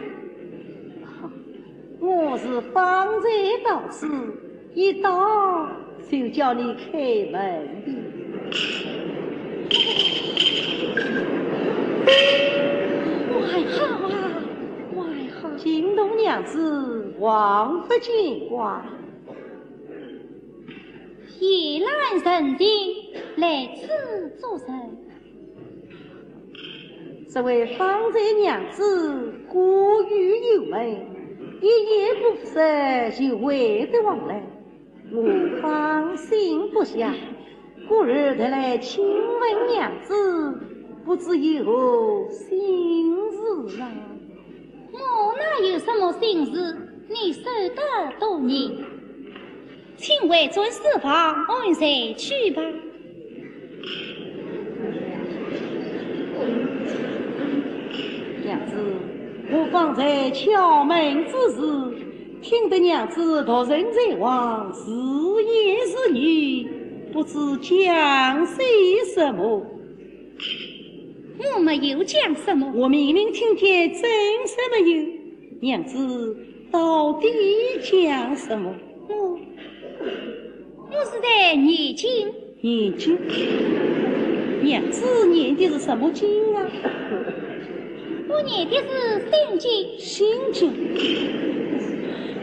我是方才到此，一到就叫你开门的。还好啊，还好。惊动娘子，望不见怪。夜阑人静，来此作甚？ 这位方才娘子过于幽闷，一夜不食就会得往来，我放心不下，故而特来请问娘子，不知有何心事啊？我哪有什么心事？你守得多严。 请回转书房安睡去吧。娘子，我方才敲门之时，听得娘子独身在房，自言自语，不知讲些什么。 我没有讲什么。我明明听见，怎说没有？娘子到底讲什么？我，我是在念经。念经？娘子念的是什么经啊？我念的是心经。心经？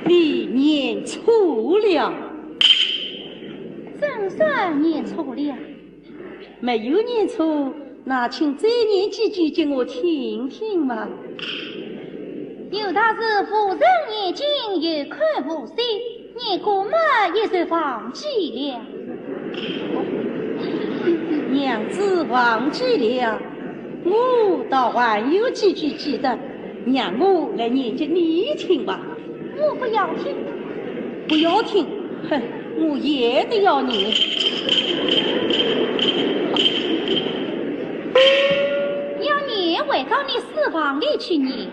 你念错了。怎说念错了？ 没有念错，那请再念几句给我听听嘛。有道是无人念经，有口无心，念过么也就忘记了。娘子忘记了，我倒还有几句记得，让我来念给你听吧。 我不要听。不要听？哼，我也得要念。要念，回到你书房里去念。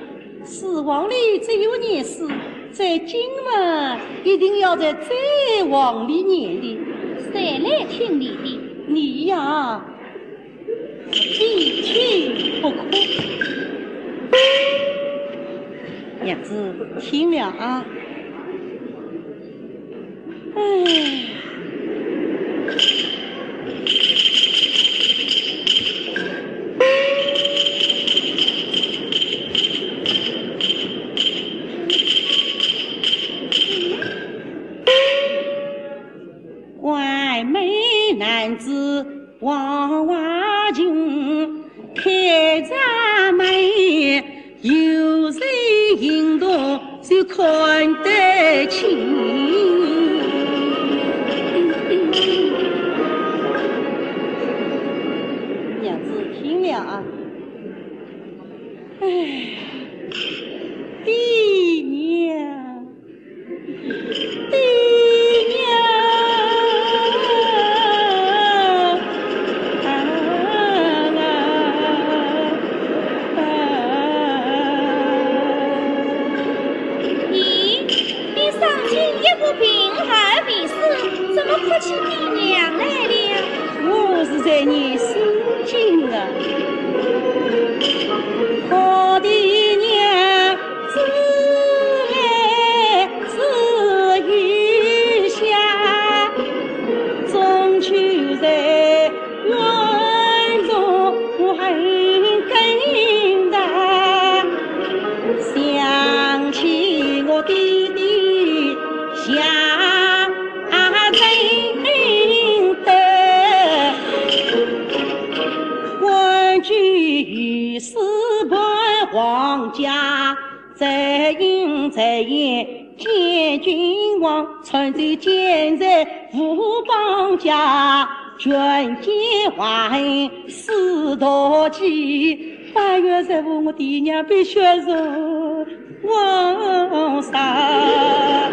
书房里只有念书，在京嘛，一定要在斋房里念的。谁来听你的？你呀， 非听不可。娘子，听了啊。唉。怪美男子 娃娃穷，开着门，有人行动就看得清。娘子听了啊，唉，爹娘。 爹娘啊！咦，你生前一副贫而未死，怎么哭起爹娘来了？我是在念心经啊。好爹娘， 子来子有下，终究在暗中很更大。想起我爹爹下人得，欢聚于四盘皇家。 再饮再言见君王，餐酒建设无邦家，权奸怀恨四大计。八月十五我爹娘被血肉枉杀，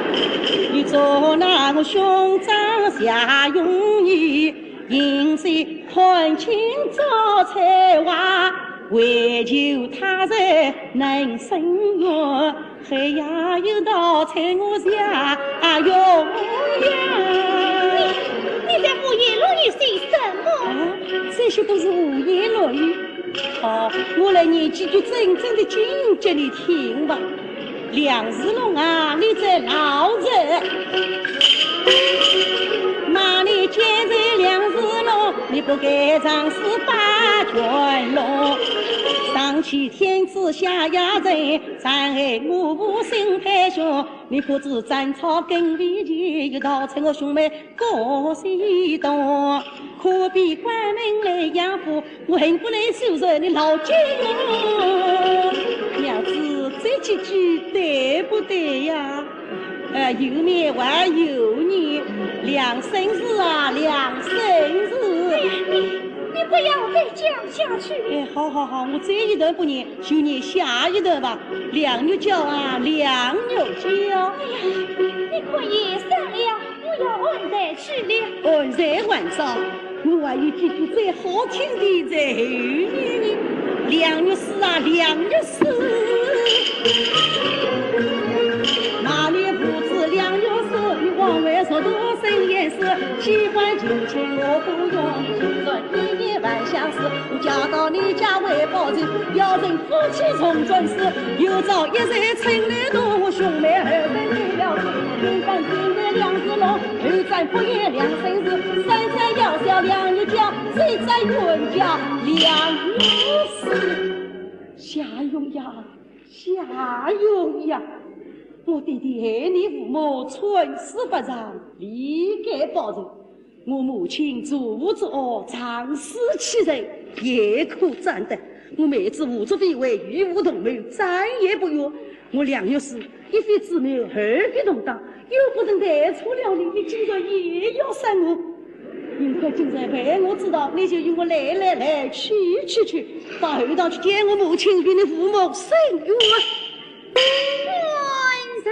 你做那我兄长也容易，因此看清早才话，为求他日能伸冤，还要有道才我家用呀。你，你在胡言乱语些什么？啊，这些都是胡言乱语。好，我来念几句真正的经给你听吧。 梁世龙啊，你这老人，骂你奸贼梁世龙，你不该仗势霸权龙。上欺天子，下压人，伤害我父心太凶。你可知斩草根为节，一刀成我兄妹 各西东，可比关门来杨府，我恨不能收拾你老奸奴。娘子，这几句对不对呀？呃，有面还有眼，梁生字啊，梁生字。哎呀，你，你不要再讲下去。哎，好好好，我这一段不念，就念下一段吧。梁玉娇啊，梁玉娇。哎呀，你可以算了。 我要安在此了。安在晚上，我还有几句最好听的在后面呢。梁玉书啊，梁玉书，骂你父子梁玉书，你枉为贼奴伸冤势，机关情情我不用，情愿一夜还乡事，我嫁到你家为报仇，要人 夫妻重转世，有朝一日成了同我兄妹二人的了事。平山金山梁世龙，二战不言梁生死，三战要小梁玉娇，四战冤家梁玉书。夏云呀，夏云呀，我爹爹爱你父母，寸死不让，理该报仇。 我母亲做父之恩，仗势欺人，也可斩的。我妹子胡作非为，与父同谋，斩也不冤。我梁玉书，一番之谋，二番同党，又不曾带错了你，你竟然也要杀我。幸亏今日被我知道，你就与我来来来去去去，到后堂去见我母亲，与你父母伸冤。 官人。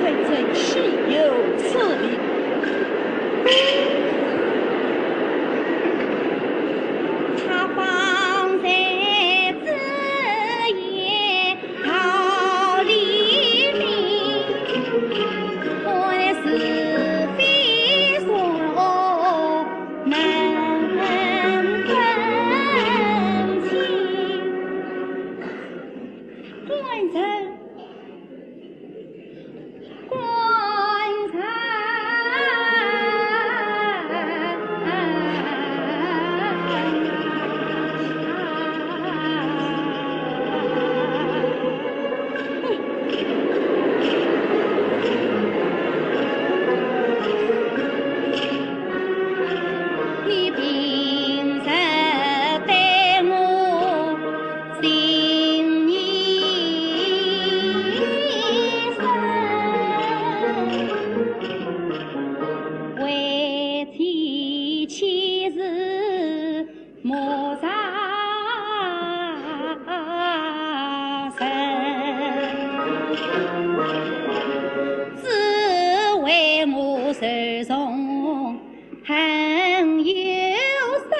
真正岂有此理！他方才之言 道理明，我的是非善恶难分清。官人，官人。你平日待我 心意深，为妻岂是陌生人？只为我手中 恨有深，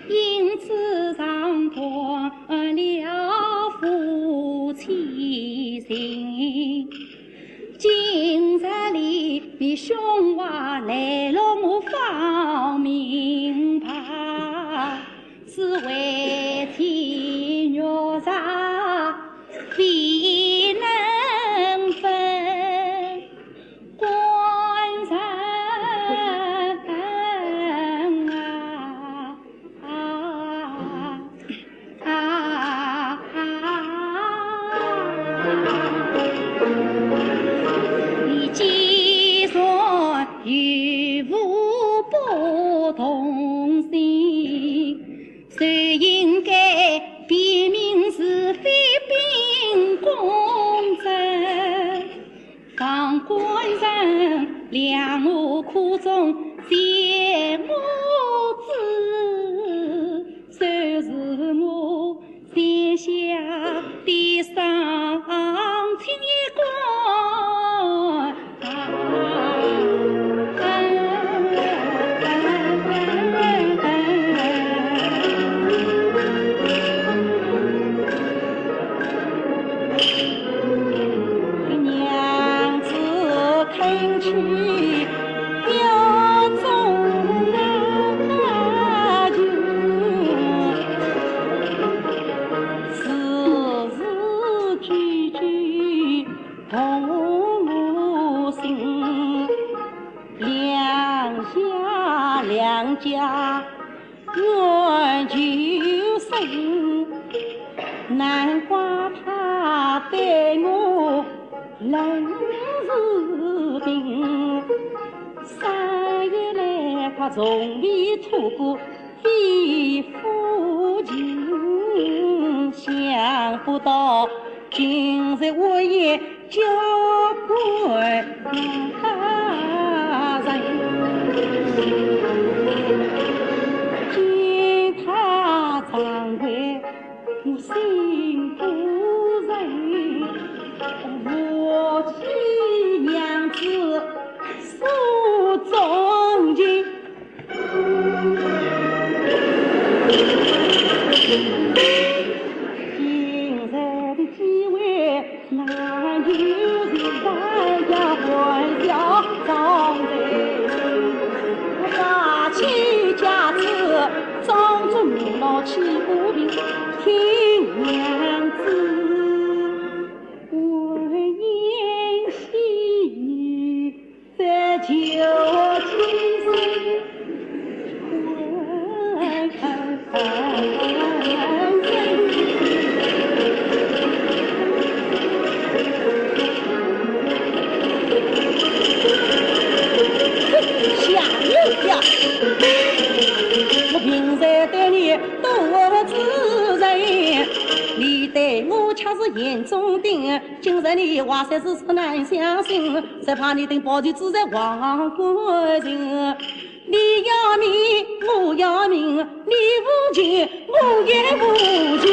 因此伤断了夫妻情。今日里你凶话来了，我方明白，是为妻弱弱，未能分。 官人啊，啊，啊，啊，你既然与父不同心，谁应旁观人，谅我苦衷谢我知，就是我膝下的双亲也观。 娘子恳求表忠啊，字字句句动我心。两下两家 愿求生，难怪他对我冷如冰。三月来他从未吐过肺腑情，想不到今日我也 叫官人，见他张贵，我心不忍，我替娘子诉衷情。 今日的机会，哪有人家欢笑张嘴？我打起架子，装作无脑气不平，听娘子 欢言细语，再求其情。下流呀！我平日对你多知情，你对我却是眼中钉。 今日你话虽是说难相信，只怕你等保全之罪忘恩情。你要命，我要命，你无情，我也无情。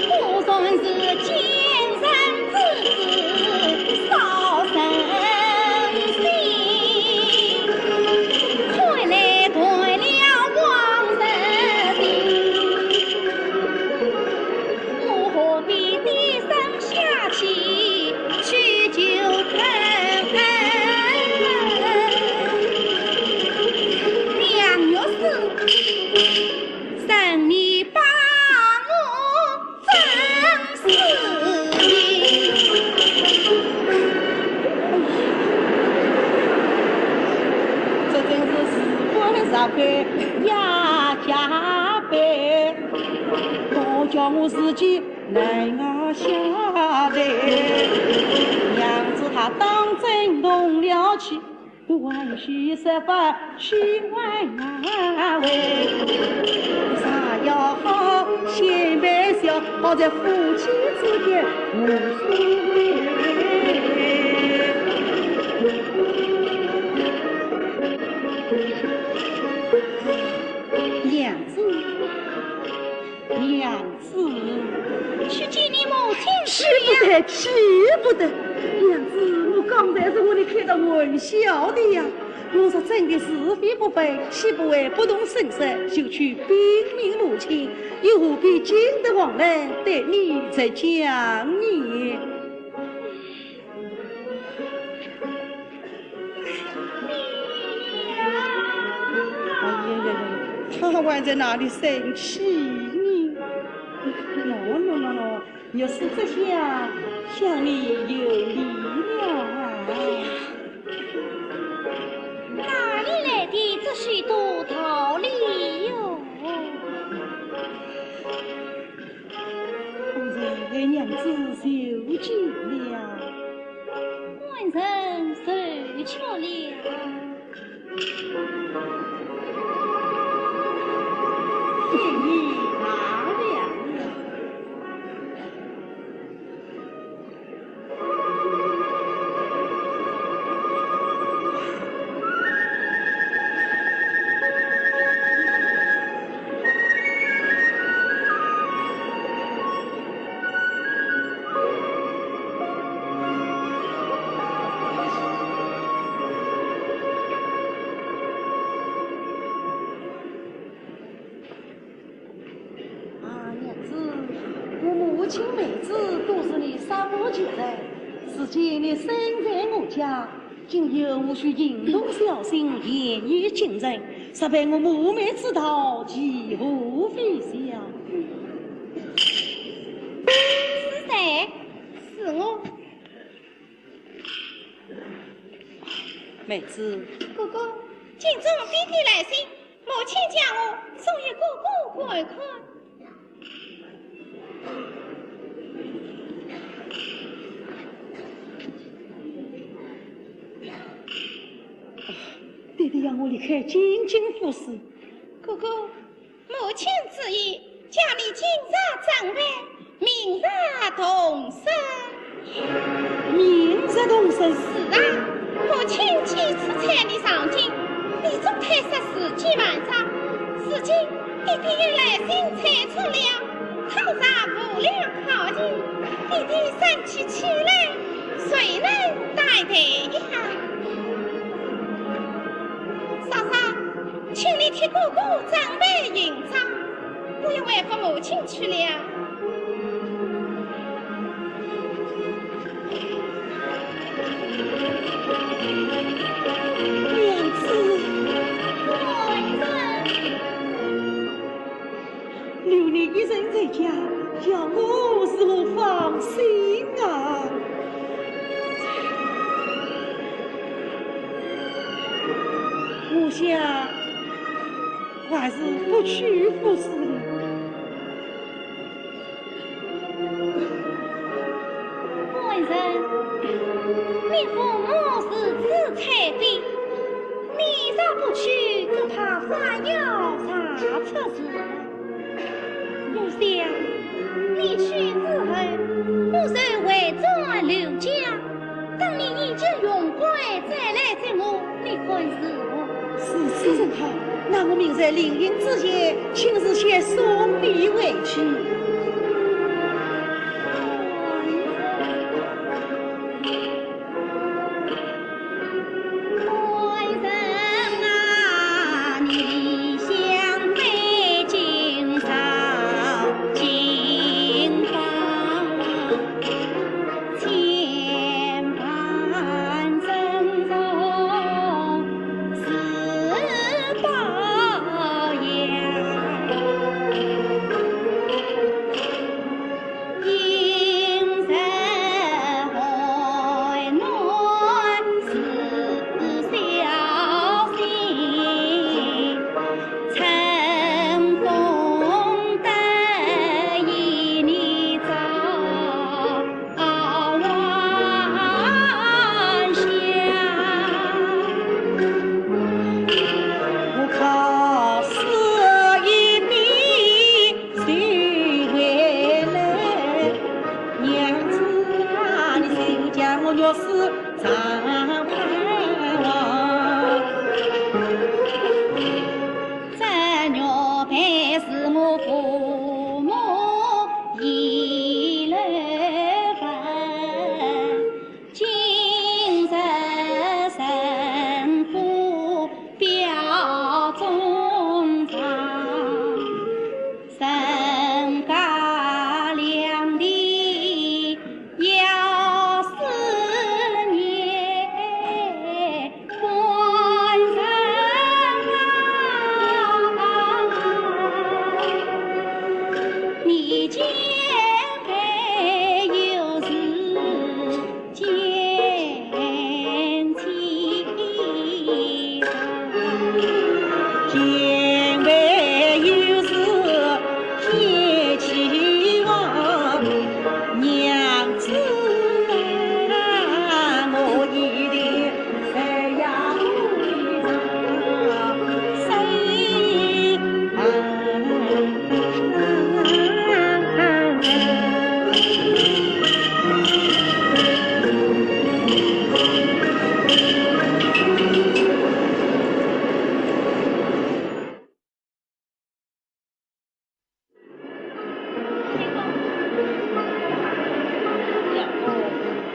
果然是奸人之子，扫 人心，看来断了往日情。我何必低声下气去求情？梁玉书，请你帮我 张世英。这真是事关社稷压家辈，倒叫我自己难下台。娘子她当真动了气， 我还须设法去挽回。啥也好，先别笑，好在夫妻之间无所谓。娘子，娘 子，去见你母亲去呀。使不得，使不得。娘子，我刚才是和你开的玩笑的呀。我若真的是非不分，岂不会不动声色就去禀明母亲？又何必惊得王来对你直讲呢？ 哎呀呀呀，他还在那里生气呢。喏喏喏喏，玉书这下向你有礼了啊。哪里来的这许多道理哟？ 方才娘子求见了。官人受求了。谢你大量。青梅子都是你杀父仇人，如今你身在我家，今后我需行动小心，言语谨慎，rather被我母妹知道，其祸非小。是谁？是我。妹子。哥哥，今朝爹爹来信，母亲叫我送与哥哥观看。 爹爹要我离开京津府事。哥哥，母亲之意，叫你今日准备，明日动身。明日动身？是啊，母亲几次催你上京，你总推说时机漫长。如今爹爹又来信催促了，倘若无力考虑，爹爹生起气来，谁能担待呀？嫂嫂，请你替哥哥准备行装，我要回复母亲去了。 娘子。夫人。留你一人在家，叫我如何放心啊？我想还是不去服侍了。 夫人，你父母如此催逼，你若不去，只怕花妖查出事。我想，你去之后，我就回转刘家，等你衣锦荣归再来接我，你看如何？如此甚好，那我明日临行之前，亲自先送你回去。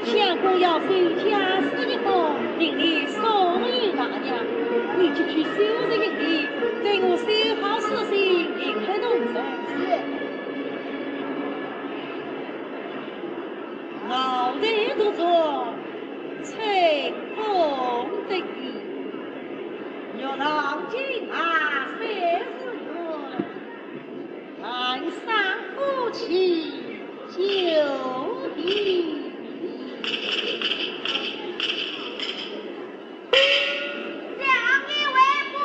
相公要回家，是一封，命你送与大娘。你即去收拾行李，待我收好书信，离开东城。是。做做吹风的雨，月上金马三十圆，寒山夫妻酒地。两位为父。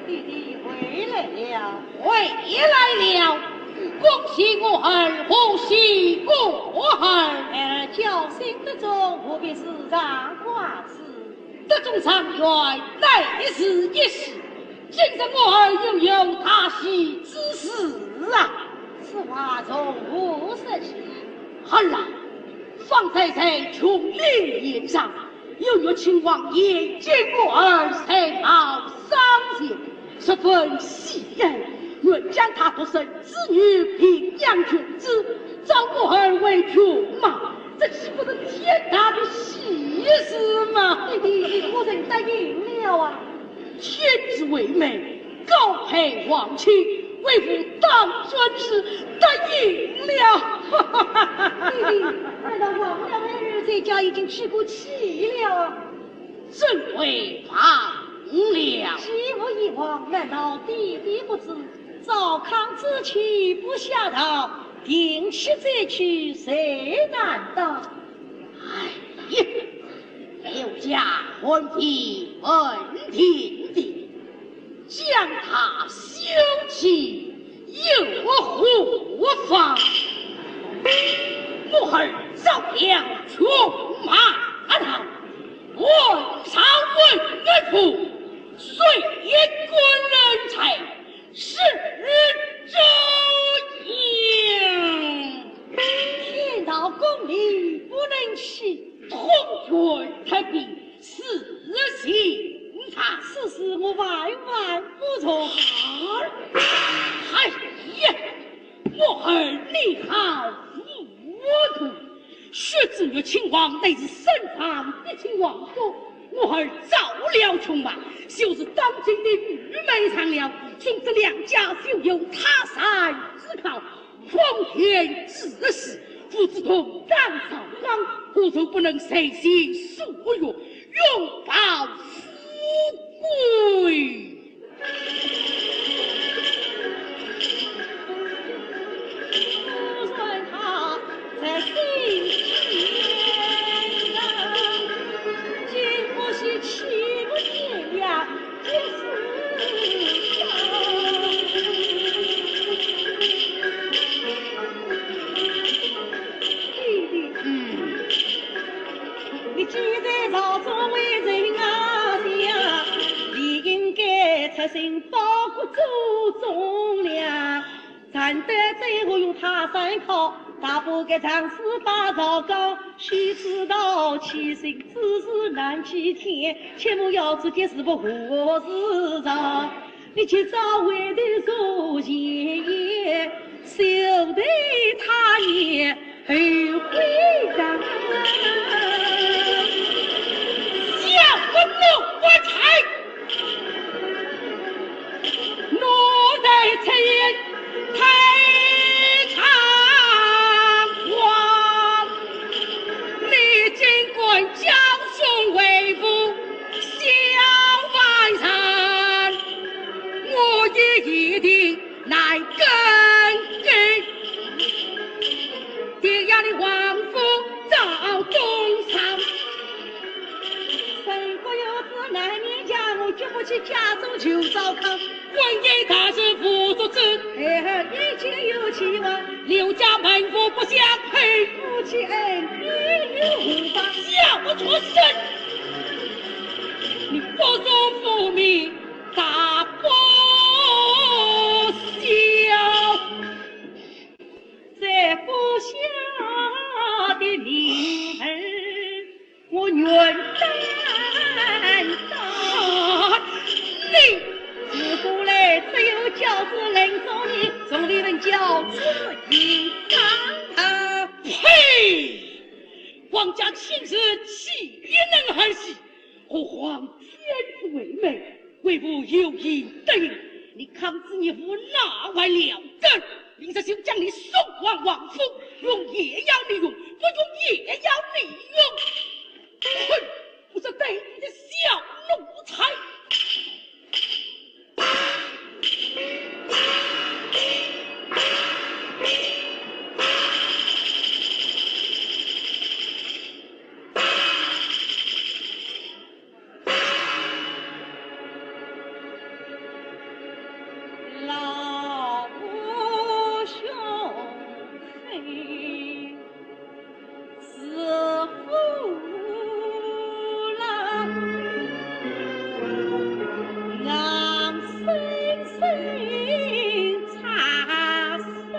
弟弟回来了。回来了，恭喜我儿，贺喜我儿。儿侥幸得中，何必时常挂齿？得中状元乃是一喜，今日我儿又有大喜之事啊！此话从何说起？儿啊，方才在琼林宴上， 有玉亲王眼见我儿才貌双全，十分喜爱，愿将他独生子女评养群子，招我儿为群马，这岂不是天大的喜事吗？弟弟，我曾答应了啊。天之为媒， 高配皇亲，为父当然是答应了。弟弟，难道忘了儿在家已经娶过妻了？怎会忘了？既无以往，难道弟弟不知？糟糠之妻不下堂，定妻再娶谁难当？哎呀，刘家婚姻稳定的， 将他休弃又何妨？我儿招了群马到，问朝问岳父，谁官人才是周英？天道公理不能欺，通权特柄， 是刑罚。此事我万万不从。哎呀，我儿你好糊涂！须知岳亲王乃是圣上的亲王叔，我儿招了群马，就是当今的御门上了，从此两家休有他山之靠。 荒天之死，父子同葬朝纲，何愁不能随心所欲，永抱富贵？夫人她在心间，今不惜岂不天亮？ 嗯。你既在朝中为人啊，你应该出身报国祖宗了。 难得再我有他山靠，大把个常侍把朝纲，须知道欺君之事难继天，切莫要这件事不和事上。你今朝回头坐前言，休待他年后悔上。小个奴才！ 奴才出言太猖狂，你竟敢教训为父小犯人，我也一定难更改。天涯的王府找东床。 沈国有子难勉强，我决不去家中求糟糠。婚姻大事无足之，孩儿眼前有期望。刘家门户不相配，夫妻恩怨又何妨？小畜生，你不忠父命，大不孝。 在府下名儿，我愿担当。啊，你！自古来只有教子任重义，从未问教子行方。啊，呸！皇家亲事岂能儿戏？何况天子为媒，为父有意得允。你抗旨，你无那还了得？明日就将你送往王府，用也要你用，不用也要你用。哼，不是待你的小奴才。老兄，嘿，是父老，俺深深插山。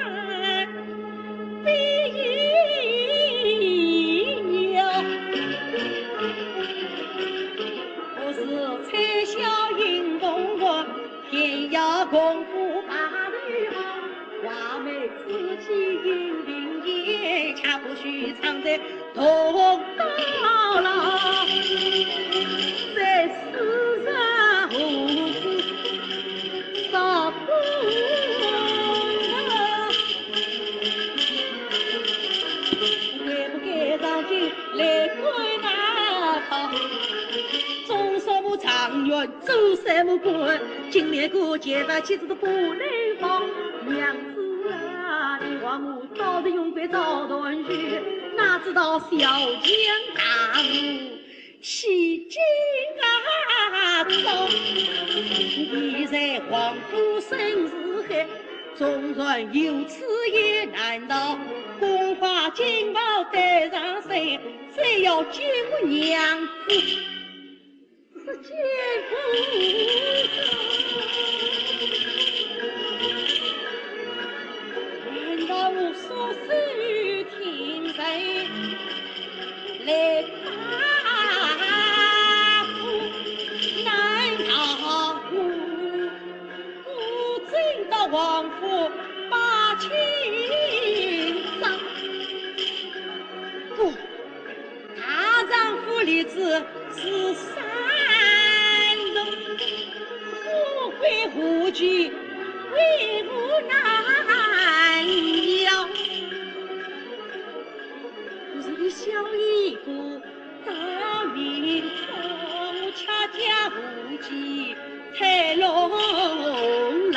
必有。不是吹箫迎风月，天涯共赴白头。画眉之际引林烟，恰不许唱得同高楼。在世上何事少不得。 该不该上京来观那套？中山府状元，做什么官？金莲姑姐夫妻子都不能忘。娘子啊，你望我早日荣归早团圆，哪知道小将大怒， 起劲啊动。你在王府生死海，纵然有此意，难道宫花锦袍带上身，非要见我娘子？是见不得。难道我所受天罪？ 来打我，难道我不准到王府把亲上？不，大丈夫立志是山东，富贵无求，为父难要。 我是你小姨姑，大明朝我恰恰无计太long了。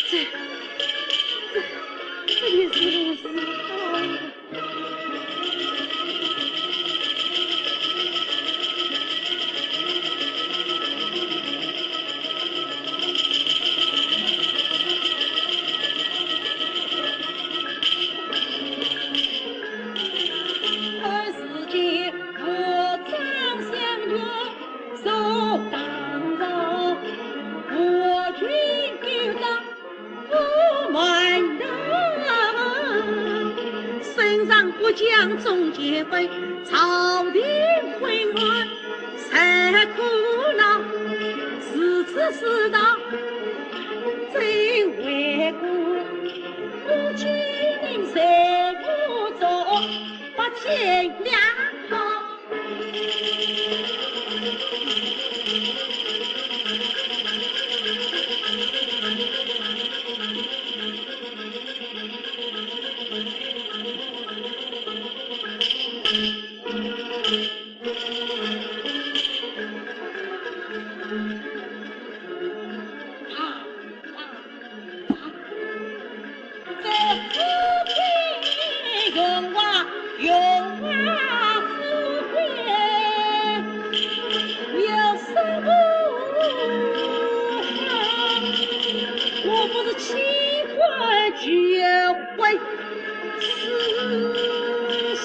这，这，这也是如此啊。 身上不讲忠奸本，朝廷昏官才苦恼。如此世道，真为官，不见人谁不忠，不见良好。 在富贵荣华，荣华富贵有什么好？我不是弃官求回四下。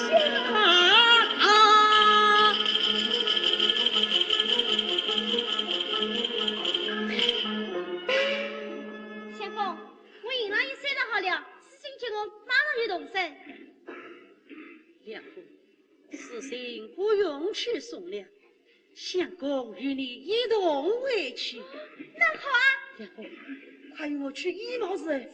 相公， 我银两已算得好了，事情结果马上就动身。相公，此行不用去送粮，相公与你一同回去。那好啊。相公，快与我去衣帽子。是。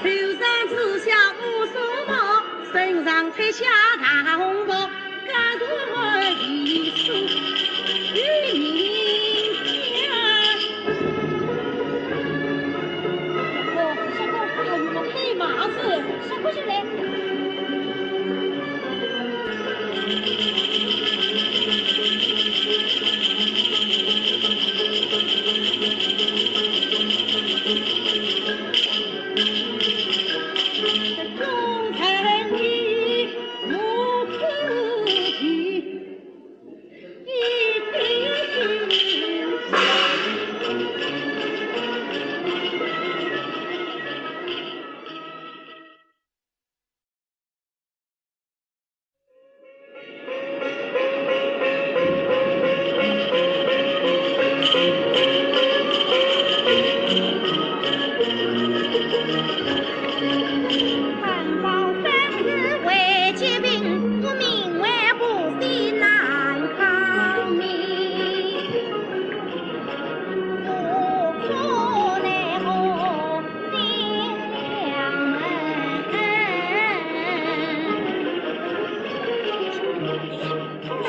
头上紫霞乌纱帽，身上赤霞大红袍，家住我一处与民间。哦，相公，快与我拍马子，相公就来。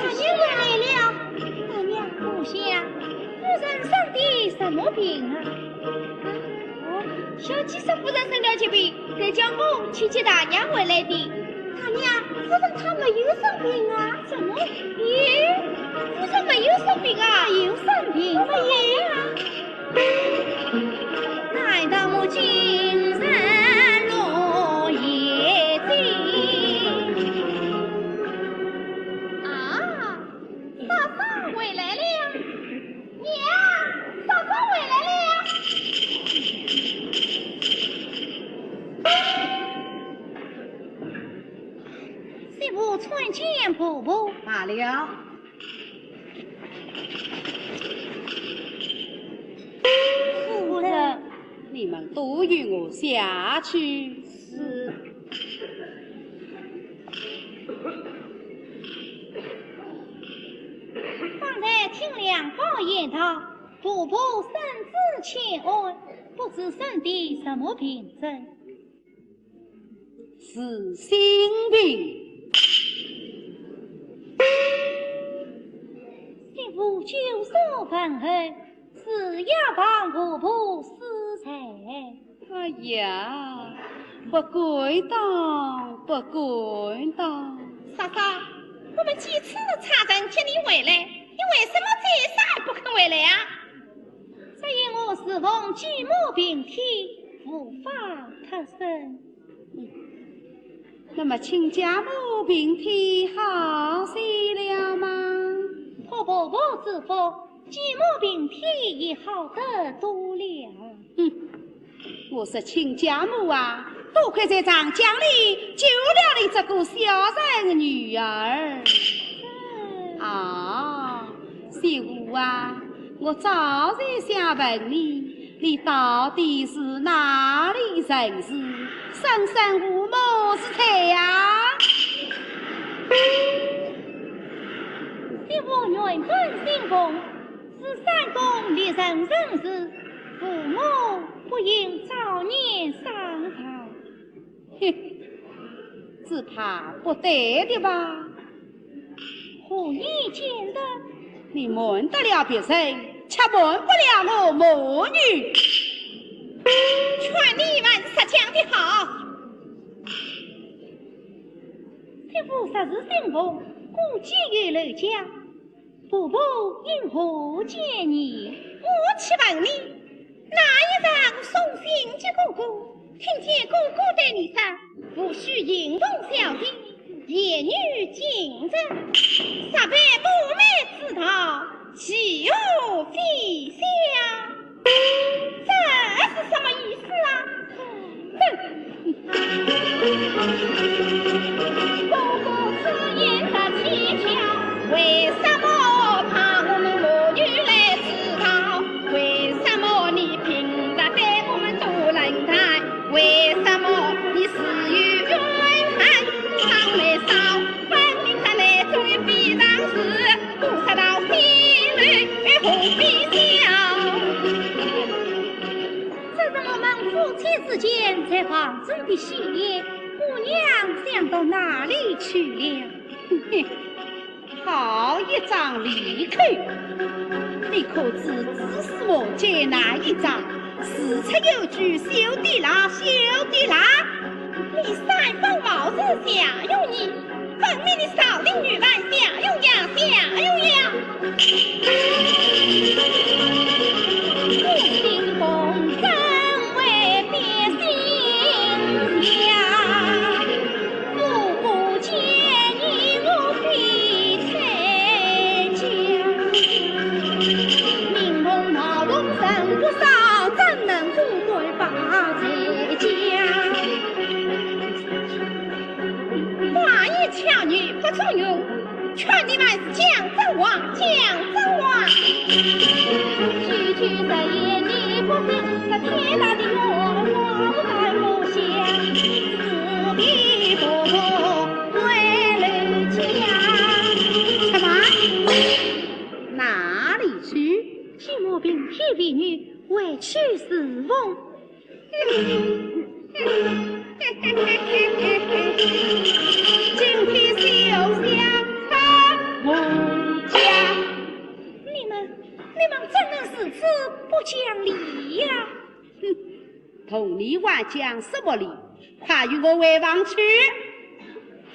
大娘来了。大娘。我想，夫人生的什么病啊？啊？哦，小姐说夫人生了急病，才叫我去接大娘回来的。大娘，夫人她没有生病啊。怎么？咦，夫人没有生病啊？没有生病。没有啊。 难道我今生落叶尽？啊，嫂嫂回来了。娘，嫂嫂回来了。媳妇参见婆婆。罢了。 夫人，你们都与我下去。是。方才听梁宝言道，婆婆身子欠安，不知生的什么病症。 是心病。媳妇久所问候，是要帮婆婆施财。哎呀，不敢当，不敢当。嫂嫂，我们几次差人接你回来，你为什么这一次还不肯回来啊？只因我自从继母病体，无法脱身。 那么亲家母病体好些了吗？托婆婆之福，继母病体已好得多了。哼，我说亲家母啊，多亏在长江里救了你这个小人女儿。啊，媳妇啊， 我早就想问你，你到底是哪里人氏，生身父母是谁呀？媳妇原本姓洪，是山东历城人氏，父母不幸早年丧亡。 哼，只怕不对的吧？何以见得？你瞒得了别人，却瞒不了我母女。劝你们实讲的好。媳妇实是姓洪，故居于楼家。 婆婆因何见你？我且问你，那一日送信给哥哥，听见哥哥对你说，不许行动小姐，言语禁止，实为不媒之道，岂有非相？这是什么意思啊？ 哼！哥哥此言的蹊跷，为什么怕我们母女来知道？为什么你平日对我们多冷淡？为什么你自有怨恨？常眉梢，分明在内中有非常事，不说到心里，何必笑？ 这是我们夫妻之间在房中的戏言，姑娘想到哪里去了？好一张利口！你可知子时我见那一张，事出有据，休得拉，休得拉！你三番冒认夏蓉姨， 分明你少林女犯夏蓉呀，夏蓉呀！你姓洪怎会变心呀？我不见你我非在家，名同闹同人不少，怎能不敢把罪加？ 花言巧语不中用，劝你们讲真话，讲真话。句句实言你不信，这天大的冤枉我敢不想，死的婆婆回楼家。什么？哪里去？寂寞病体未愈，外去侍奉。 今天休想他回家。你们，你们怎能如此不讲理呀？哼，同你还讲什么理？快与我回房去。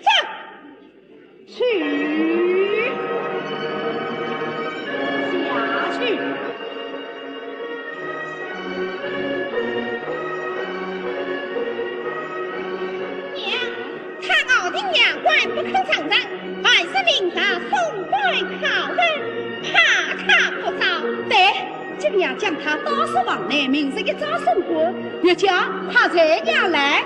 走。 去，下去。娘，他咬定娘官不肯承认，还是明察送官考问，怕他不招。对，今夜将他打入房内，明日一早送官，越叫他才娘来。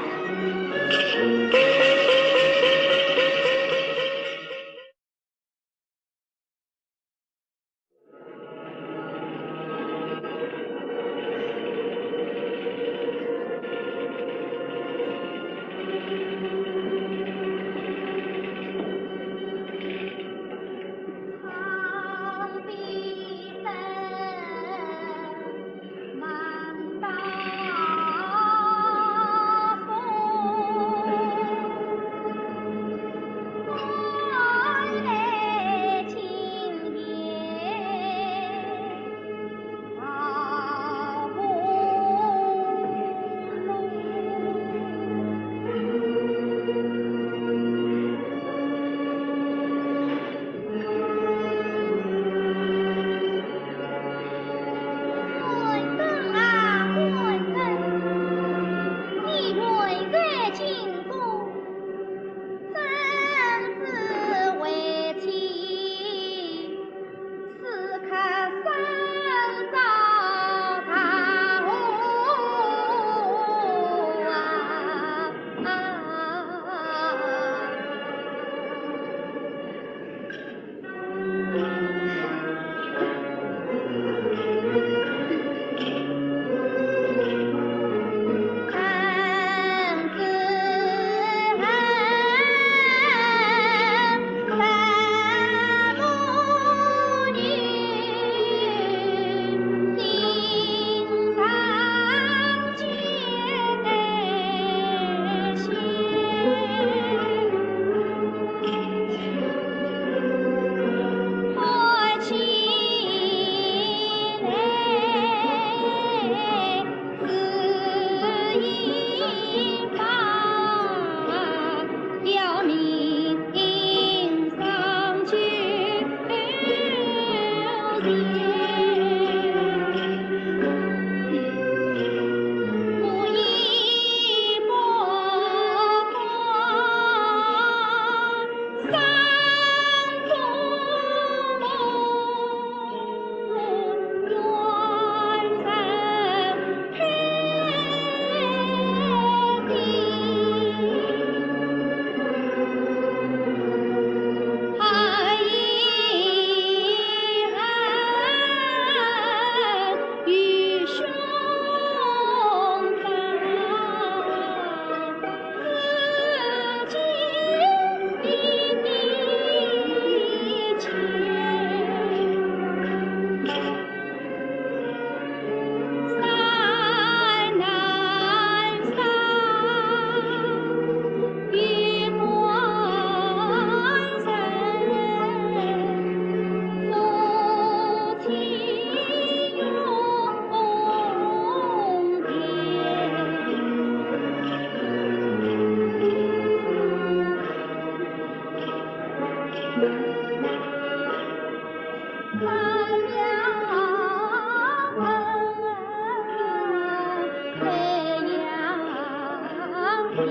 现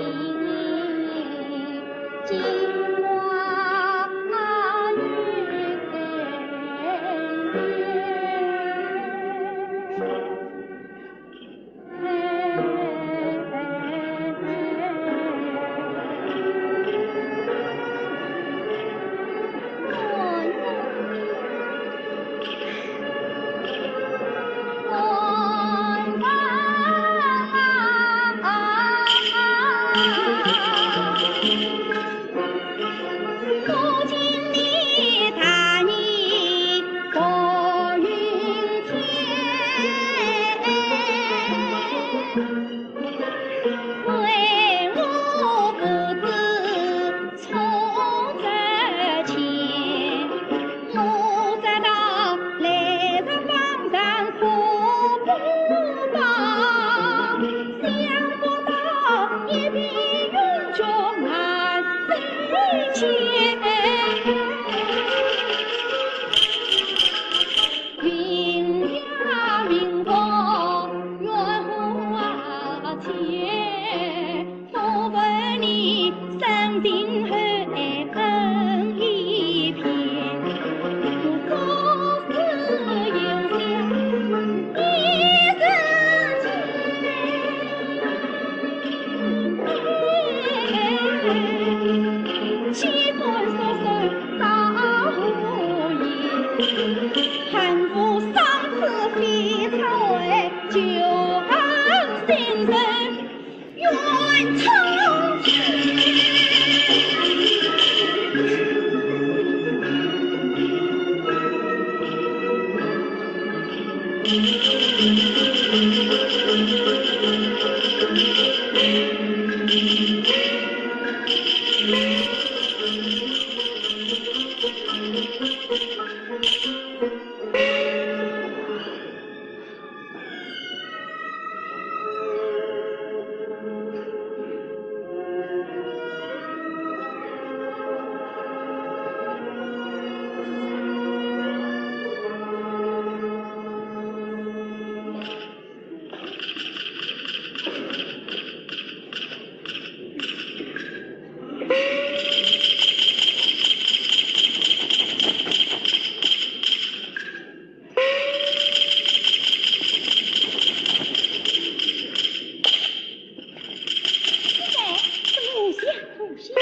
在是互相互相，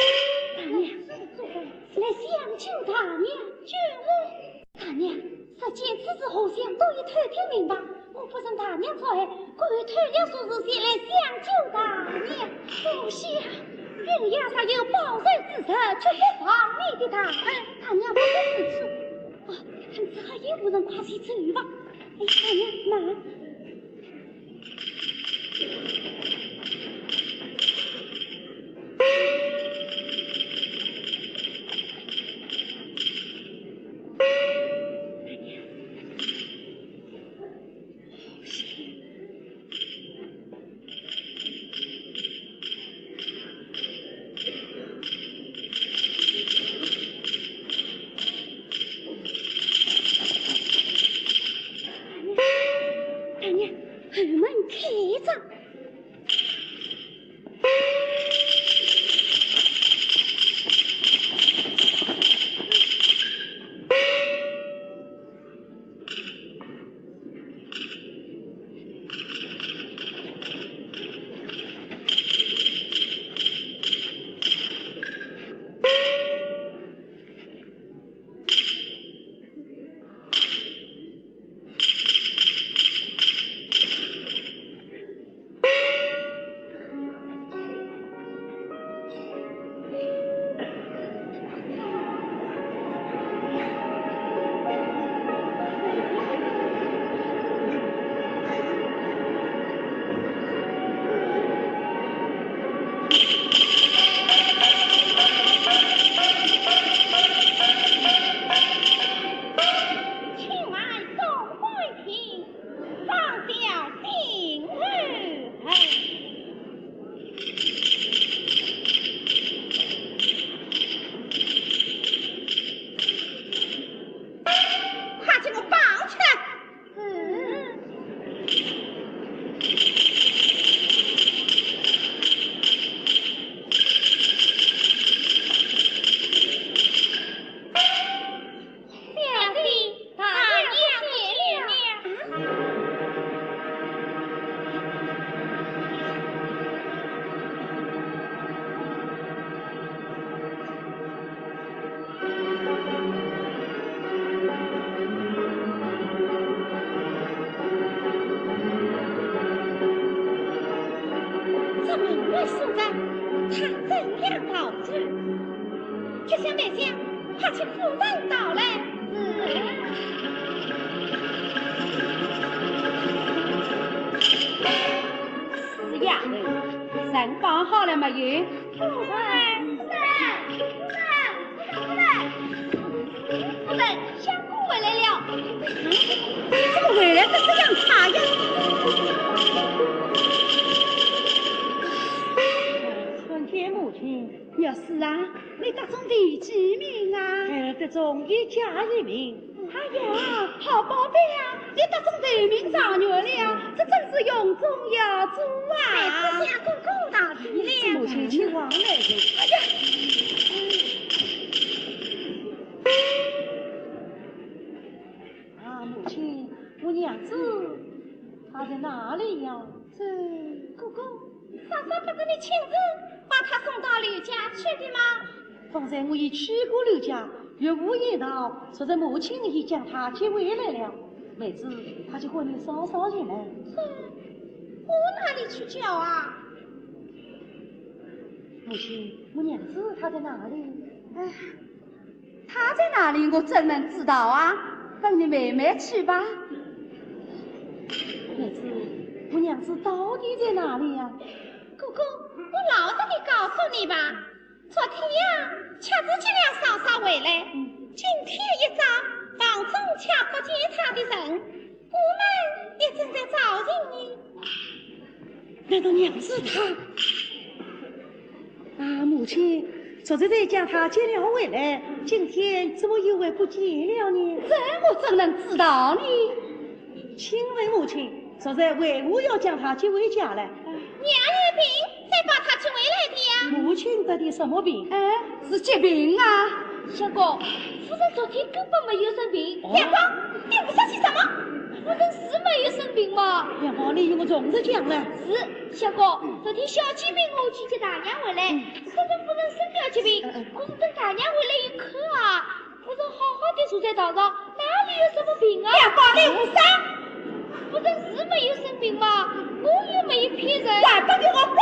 大娘，来相救大娘，救我。大娘，这件此事互相都已透天明白，我不曾大娘所害，敢偷了数字前来相救大娘。不想，人家若有报仇之仇，绝不忘你的大恩，大娘不得自处。啊，看此刻也无人，快些走吧。 哎，大娘，慢。大娘，后门开着。所在，他怎样逃走？这厢慢些，快请夫人到来。是。死丫头，人绑好了没有？夫人，夫人，夫人，夫人，夫人，相公回来了。你怎么回来得这样快呀？参见母亲。 玉氏啊，你得中第几名啊？呃，得中一甲一名。哎呀，好宝贝啊，你得中头名状元了呀，这真是荣宗耀祖啊！哎，这下公公道喜了。母亲请往来坐。哎呀，啊，母亲，我娘子她在哪里呀？这，公公，嫂嫂不是你亲自把她送到刘家去的吗？方才我已去过刘家，岳父言道，昨日母亲已将她接回来了。妹子，快去唤你嫂嫂进来。这，我哪里去叫啊？母亲，我娘子她在哪里？哎， 她在哪里，我怎能知道啊？问你妹妹去吧。妹子，我娘子到底在哪里呀？公公，我老实地告诉你吧，昨天呀，恰是接了嫂嫂回来，嗯。今天一早，房中却不见她的人， 我们也正在找寻你。难道娘子她……啊，母亲，昨日才将她接了回来，今天怎么又会不见了呢？这我怎能知道呢？请问母亲，昨日为何要将她接回家来？娘有病，才把她接回来的呀。母亲得的什么病？哎，是急病啊。相公，夫人昨天根本没有生病。哦。相公，你胡说些什么？ 夫人是没有生病嘛。娘娘，你与我从实讲来。是，相公，昨天小姐命我去接大娘回来，嗯。可是夫人生了急病，嗯，嗯。可是等大娘回来一看啊，夫人好好地坐在床上，哪里有什么病啊？娘娘，你胡说！夫人是没有生病嘛，我又没有骗人。还不给我滚！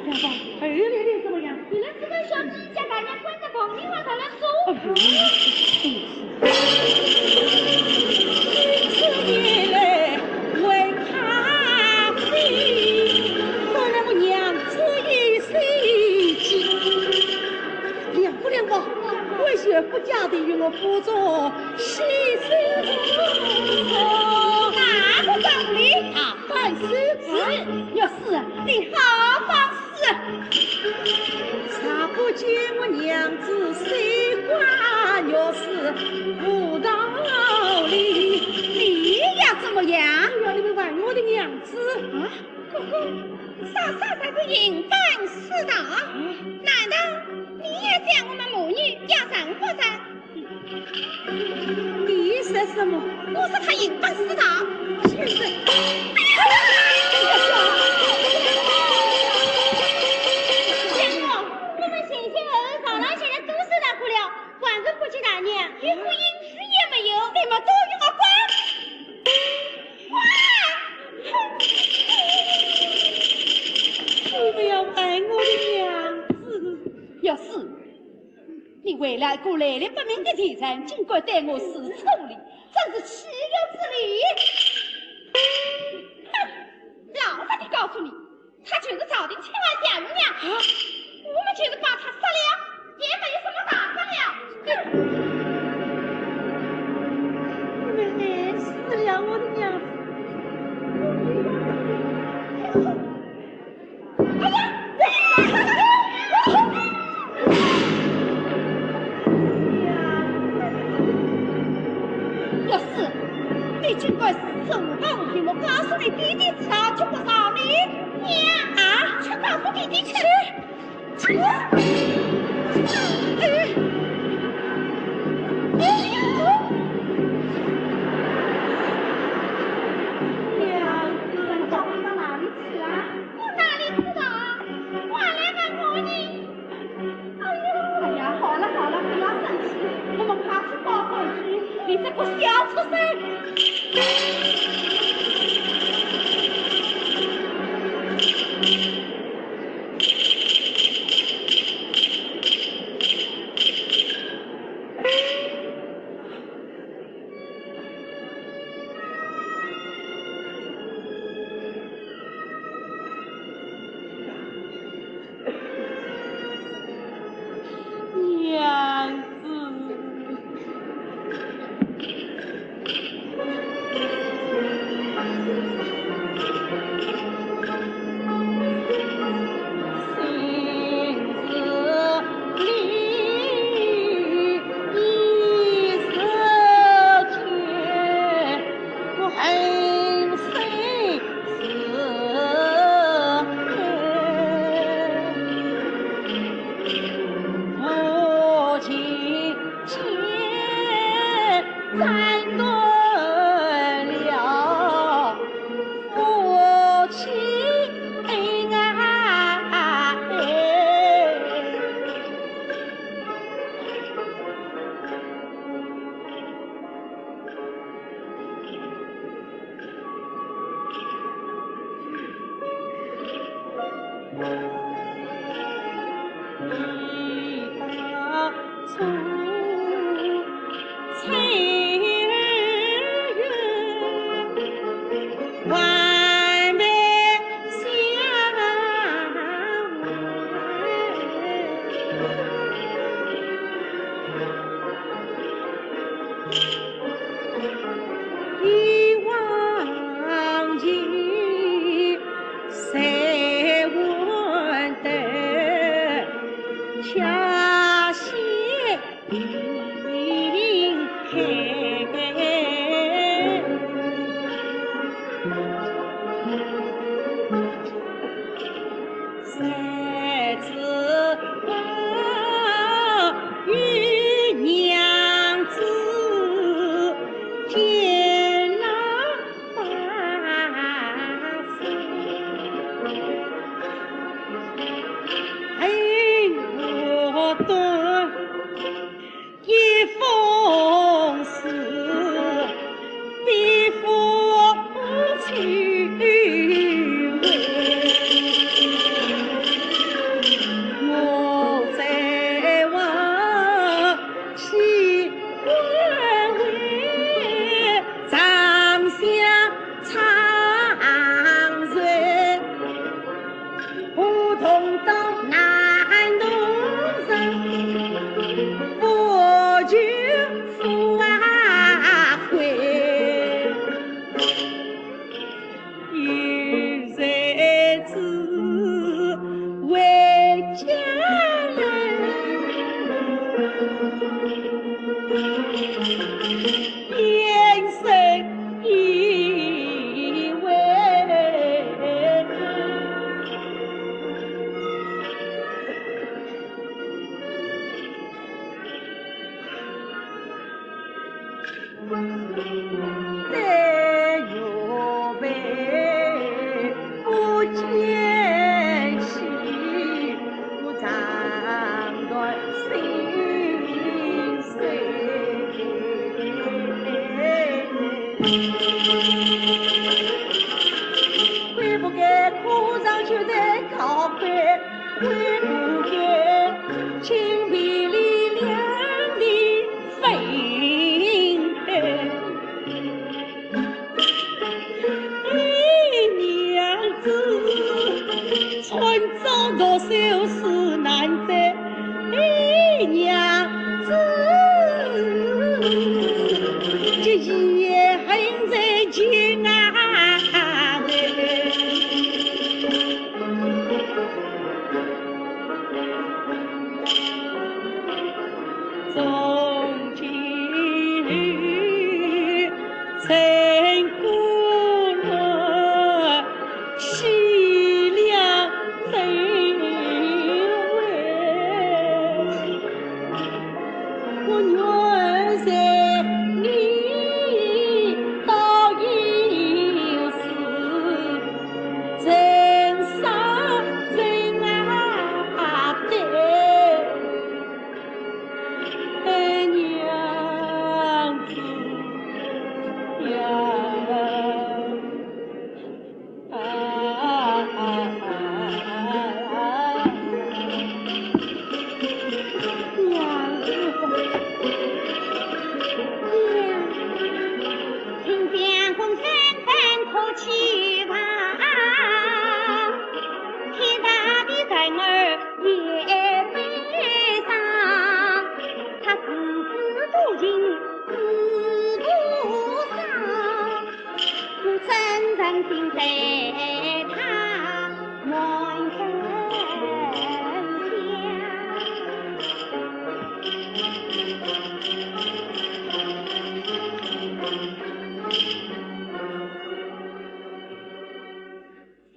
娘娘，二爷你怎么样？原来是那小姐将大娘关在房里了，她来说。哎呦， 娘娘，娘娘，为何不假地与我府中洗手？哪个讲理？啊，放肆！是，玉氏，你好放肆！ 若不见我娘子，休怪玉氏无道理。你要怎么样？我要你们还我的娘子。啊？哥哥，嫂嫂才是因本私道，嗯。难道你也将我们母女要认不认？ 你说什么？我说她因本私道。现在，哎呀，相公，我们前前后后吵了现在都是她哭了，还是不见大娘，一个音讯也没有。你们都与我滚！滚！你们要害我的娘子。玉氏， 你为了一个来历不明的贱人，竟敢对我使粗鲁，真是岂有此理！哼！老实地告诉你，她就是朝廷千万小姨娘，啊？我们就是把她杀了，也没有什么大不了。你们害死了我的娘子！ 玉氏，你竟敢私自误报，我告诉你爹爹知道，绝不饶你。娘啊，去告诉爹爹去。去。去。 娘子，叫你到哪里去啊？我哪里知道啊？我还来问我呢。哎呦，哎呀，好了好了，不要生气，我们快去报官去，你这个小畜生！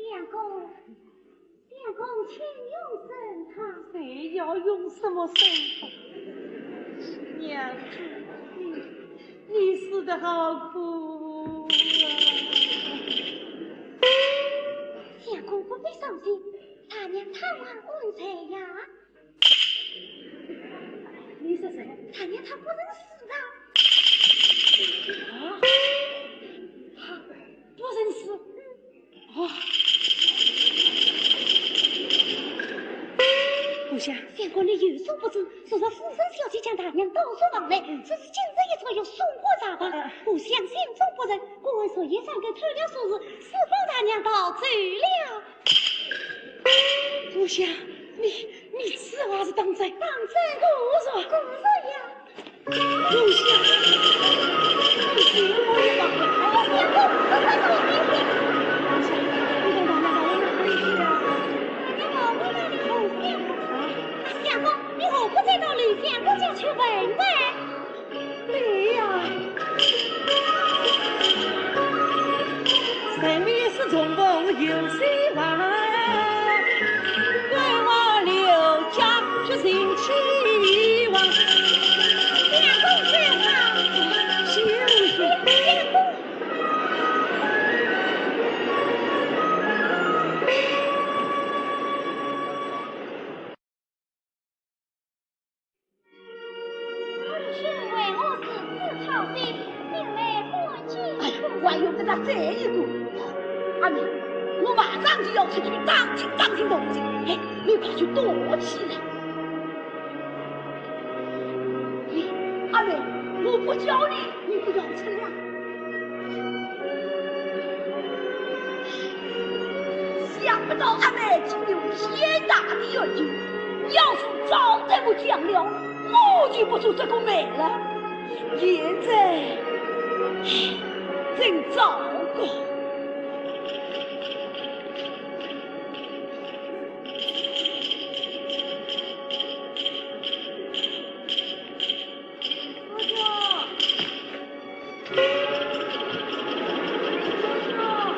相公，相公，请用参汤。谁要用什么参汤？娘子，你，你死得好苦啊！相公不必伤心，大娘她还安在呀。 你说什么？大娘她不认识啊。啊？啊，不认识？啊。不相公，你有所不知，昨日夫人小姐将大娘带出房来，说是今日一早要送官查办。我想心中不忍，故而昨夜三更偷了首饰，私访大娘逃走了。我想，你，你此话是当真？当真。果然？果然呀。 相公，你何不再到刘相公家去问问？对呀。 你为何如此操心？你来不及。哎呀，还用得着这一个？阿妹，我马上就要出去打听打听动静，哎，你快去躲起来。你，阿妹，我不叫你，你不要出来啊。 想不到阿妹竟有天大的愿景，要是早对我讲了，我就不做这个媒了。现在，唉，真糟糕。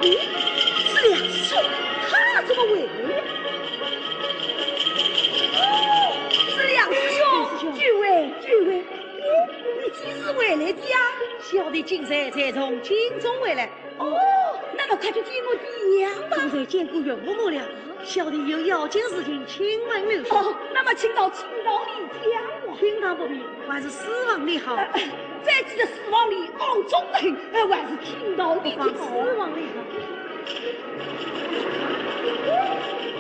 咦，是梁兄，他怎么回来了？哦，是梁师兄，久违，久违。咦，你几时回来的呀？小弟今日才从京中回来。哦，那么快去见我爹娘吧。刚才见过岳母了，小弟有要紧事情请问刘兄。哦，那么请到厅堂里讲吧。厅堂不便，还是书房里好。呃，再记得书房里暗中的很，呃，还是厅堂里的好。书房里好。哦，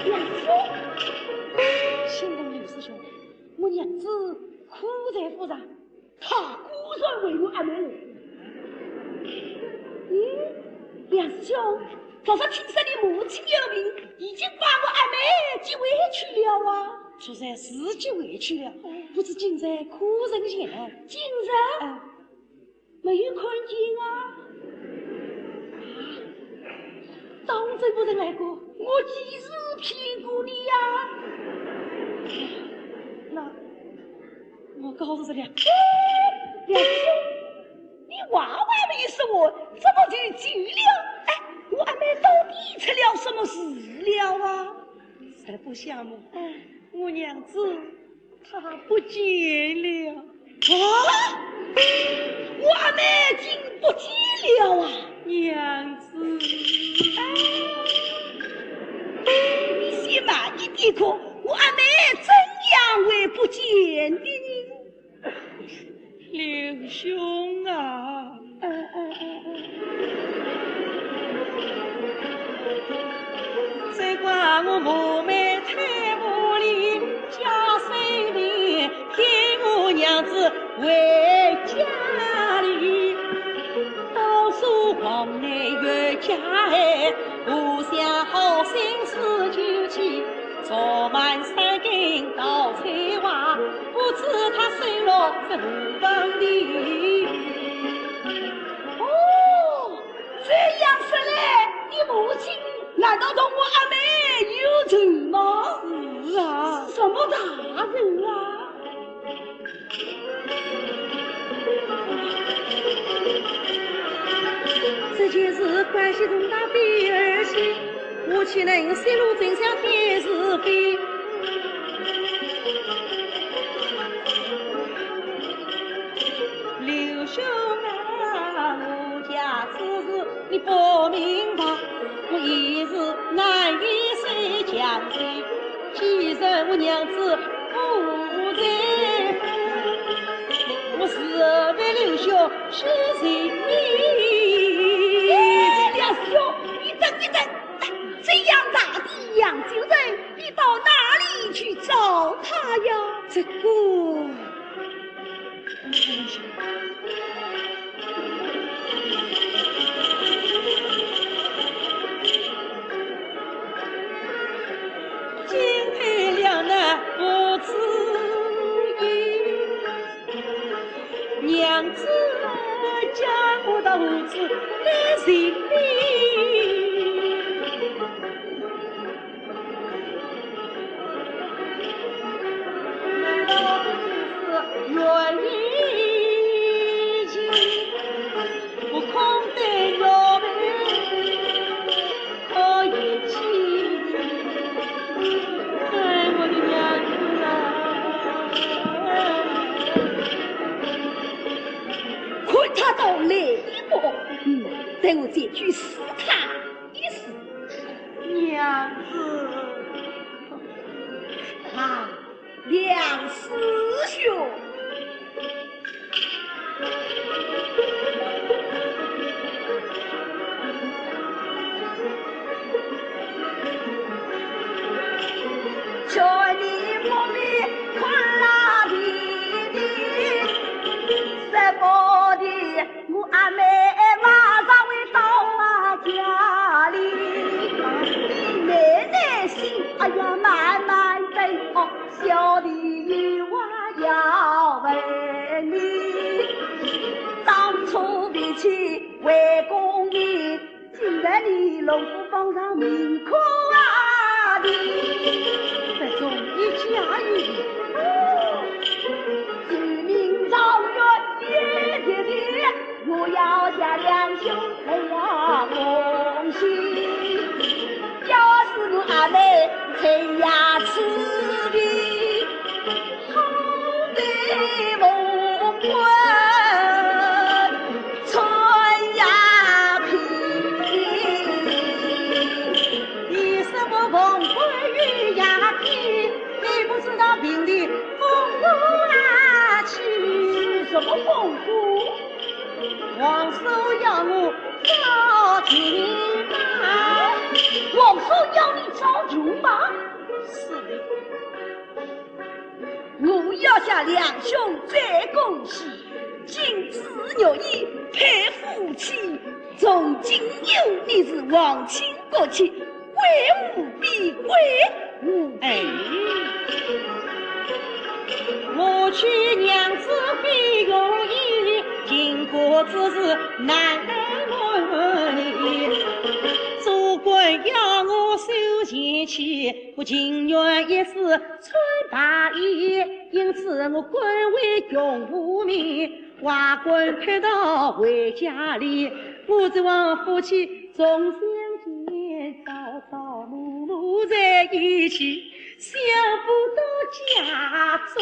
梁兄。相公，刘师兄，我娘子可在府上？她果然为我阿妹来。咦，梁师兄，昨日听说你母亲有病，已经把我阿妹接回去了啊？昨日是接回去了，不知今日可曾前来？今日？哎。 没有看见啊。啊，当真不曾来过？我几时骗过你呀？那我告诉这两……哎，梁兄，你话还没说完，怎么就急了？哎，我阿妹到底出了什么事了啊？实不相瞒，哎，我娘子 她不见了。啊？我阿妹竟不见了啊？娘子。哎，你先慢一点看，我阿妹怎样会不见的呢？刘兄啊。 只怪我母妹太无礼，假山田骗我娘子回家里。倒说房内有家孩，我想好心思就去，昨晚三更到翠华，不知她睡落在何方地。哦， 这样说来，你母亲难道同我阿妹有仇吗？是啊。是什么大仇啊？这件事关系重大，必而且，我岂能泄露真相添是非？刘兄啊，我家之事 你不明白，我一时难以说详细。既然我娘子不在府，我是为刘兄去寻你。哎，梁兄，你等一等，哎，这样大的扬州城，你到哪里去找她这个，金配了那父子衣，娘子将我的胡子来寻觅。 哎，我的娘子啊！看他倒来了，嗯，待我再去试探一试。娘子啊！ 梁师兄。叫你莫比看那地地，什么地 我阿妹马上回到啊家里，你妹妹心，哎呀，慢慢等哦，小弟有话要问你。当初提起回宫的，竟然你龙虎榜上名可啊的，这种一家人，哦， 救命！状元也绝的，我要向梁兄来呀恭喜。要是我阿妹在呀此地，好的不管穿呀皮。你什么凤冠玉牙的，你不知道平地 风骨啊，去什么风骨？王叔要我招亲妈。王叔要你招亲妈？是的。我要向梁兄再恭喜，金枝玉叶配夫妻，从今有你是皇亲国戚， 贵无比，贵无比。哎，我娶娘子妃容易，秦国之事难为你。做官要我守贤妻，我情愿一世穿白衣，因此我官为穷无名。 外官看到回家里，我这望夫妻总相见，朝朝暮暮在一起，想不到家中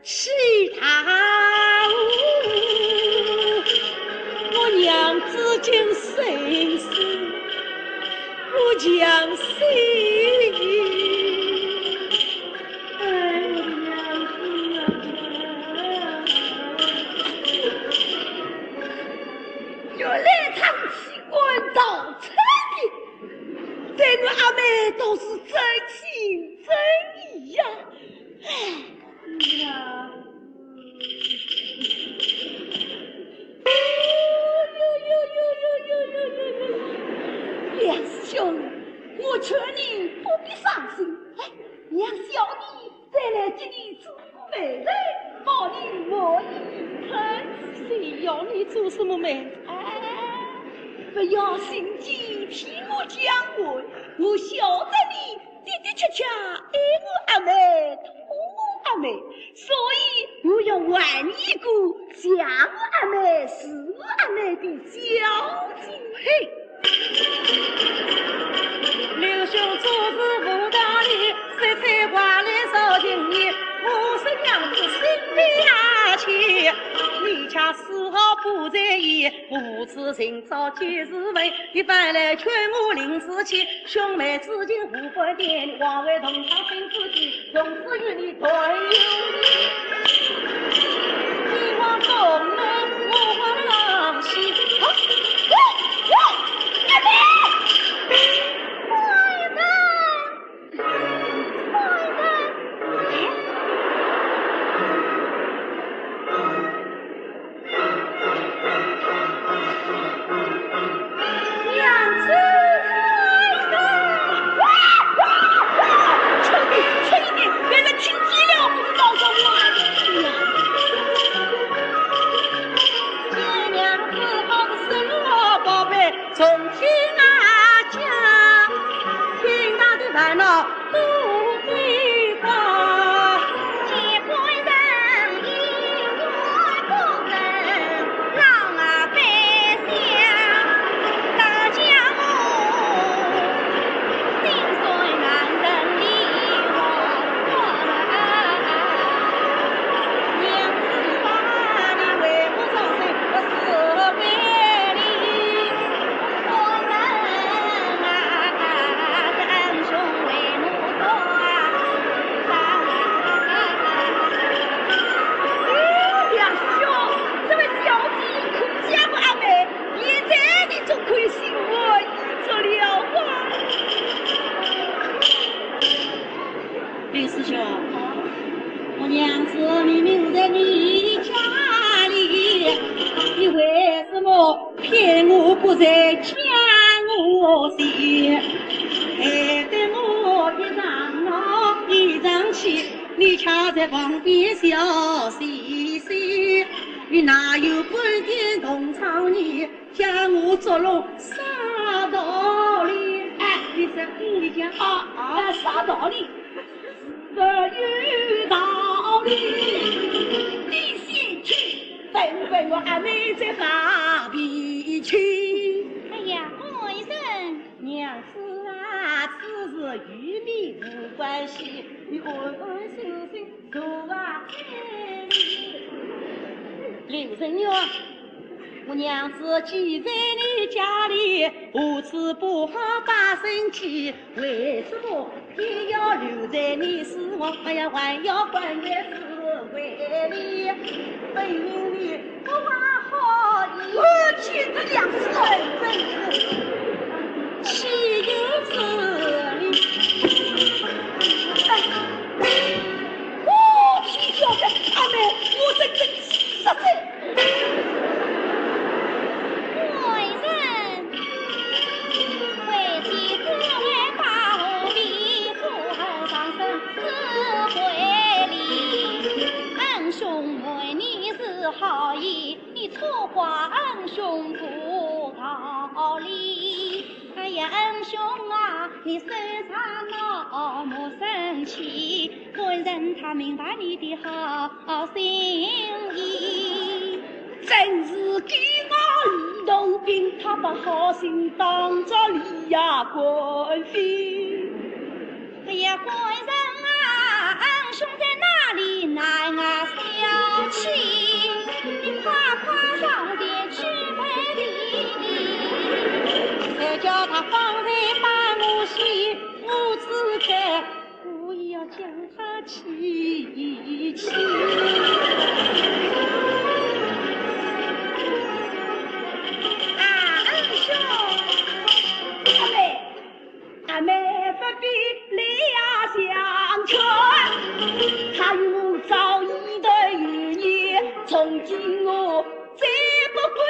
其他无。我娘子今生死，我将死。 哎，我的娘子啊！原来他是弃官逃窜的，对我阿妹倒是真心真意呀。哎，娘子。梁兄，我劝你不必伤心。哎，让小弟 再来给你做媒人，望你满意。谁要你做什么媒人？哎，不要心急，听我讲完。我晓得你的的确确爱我阿妹，疼我阿妹，所以我要还你一个，像我阿妹，是我阿妹的小姐。嘿！ 刘兄做事无道理，说出话来伤情意，我说娘子心里也气。你却丝毫不在意，我此情早几时问，你反来劝我临时起，兄妹之情无半点，枉为同窗生知己。 从此与你断友谊，你望重门，我望郎喜。啊，啊，啊，妹妹！夫人，夫人。师兄，我娘子明明在你家里，你为什么骗我不在家我心？害得我一场闹一场气，你却在旁边笑嘻嘻。你哪有半点同情呢？ 叫我捉弄啥道理？哎，你说，嗯，你讲啊，啊，啥道理？自有道理。你先去问问我阿妹在发脾气。哎呀，官人。娘子啊，此事与你无关系，你安安心心 坐啊，这里。刘仁元，我娘子既在你家里，何处不好把身体？为什么偏要留在你书房？哎呀，还要关在书柜里？分明你不怀好意。我去，这两次真是岂有此理！哎， 我去，小姐，阿妹，我真真是的。官人，为妻只为把我的夫人放生死灰里，恩兄瞒你是好意，你错怪恩兄不道理。 哎呀，恩兄啊，你身上那么生气，官人他明白你的好心意。真是给我一动兵，他把好心当作利呀，官兵。哎呀，官人啊，恩兄在哪里难啊， 小气，你快快上前去赔礼。谁叫他方才把我戏，我只得故意要将他气气。啊，恩兄。阿妹， 阿妹不必来呀相劝，他与我早已的有言，从今我再不管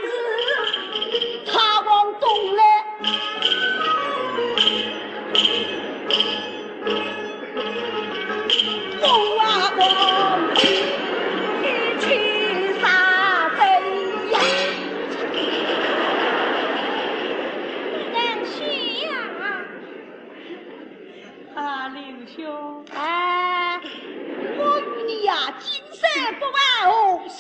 事，他往东来。 我啊，我，你去啥人呀？你等去呀。啊，刘兄。哎，我与你呀，今生不忘后生。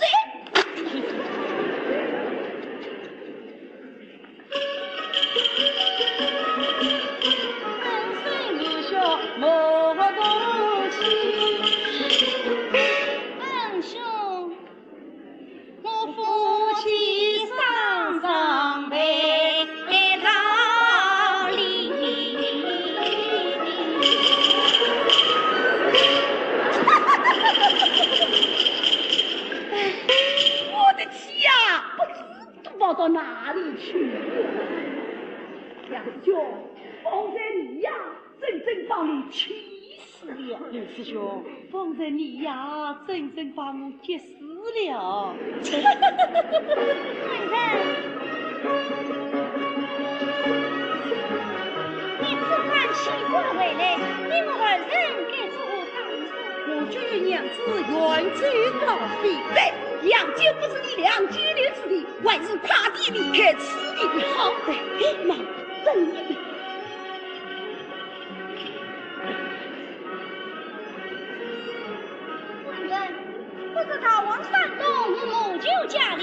恩兄，我夫妻双双陪到里。我的妻呀，不知 都跑到哪里去了？杨兄，方才你呀，真正把我气死了。刘师兄，方才你呀，真正把我急死了。官人，你此番弃官回来，你我二人该作何当？我与娘子远走高飞。对，杨家不是你两居留之地， 还是快点离开此地好。对，慢等一等。官人，不是逃往山东我舅家里，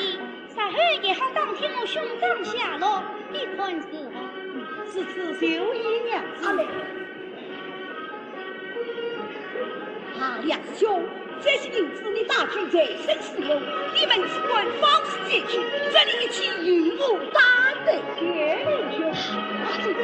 日后也好打听我兄长下落，你看如何？如此就依娘子。阿妹。 啊，杨兄，这些银子你带去在身使用，你们只管放心前去，这里一切由我担待。谢刘兄。啊，这个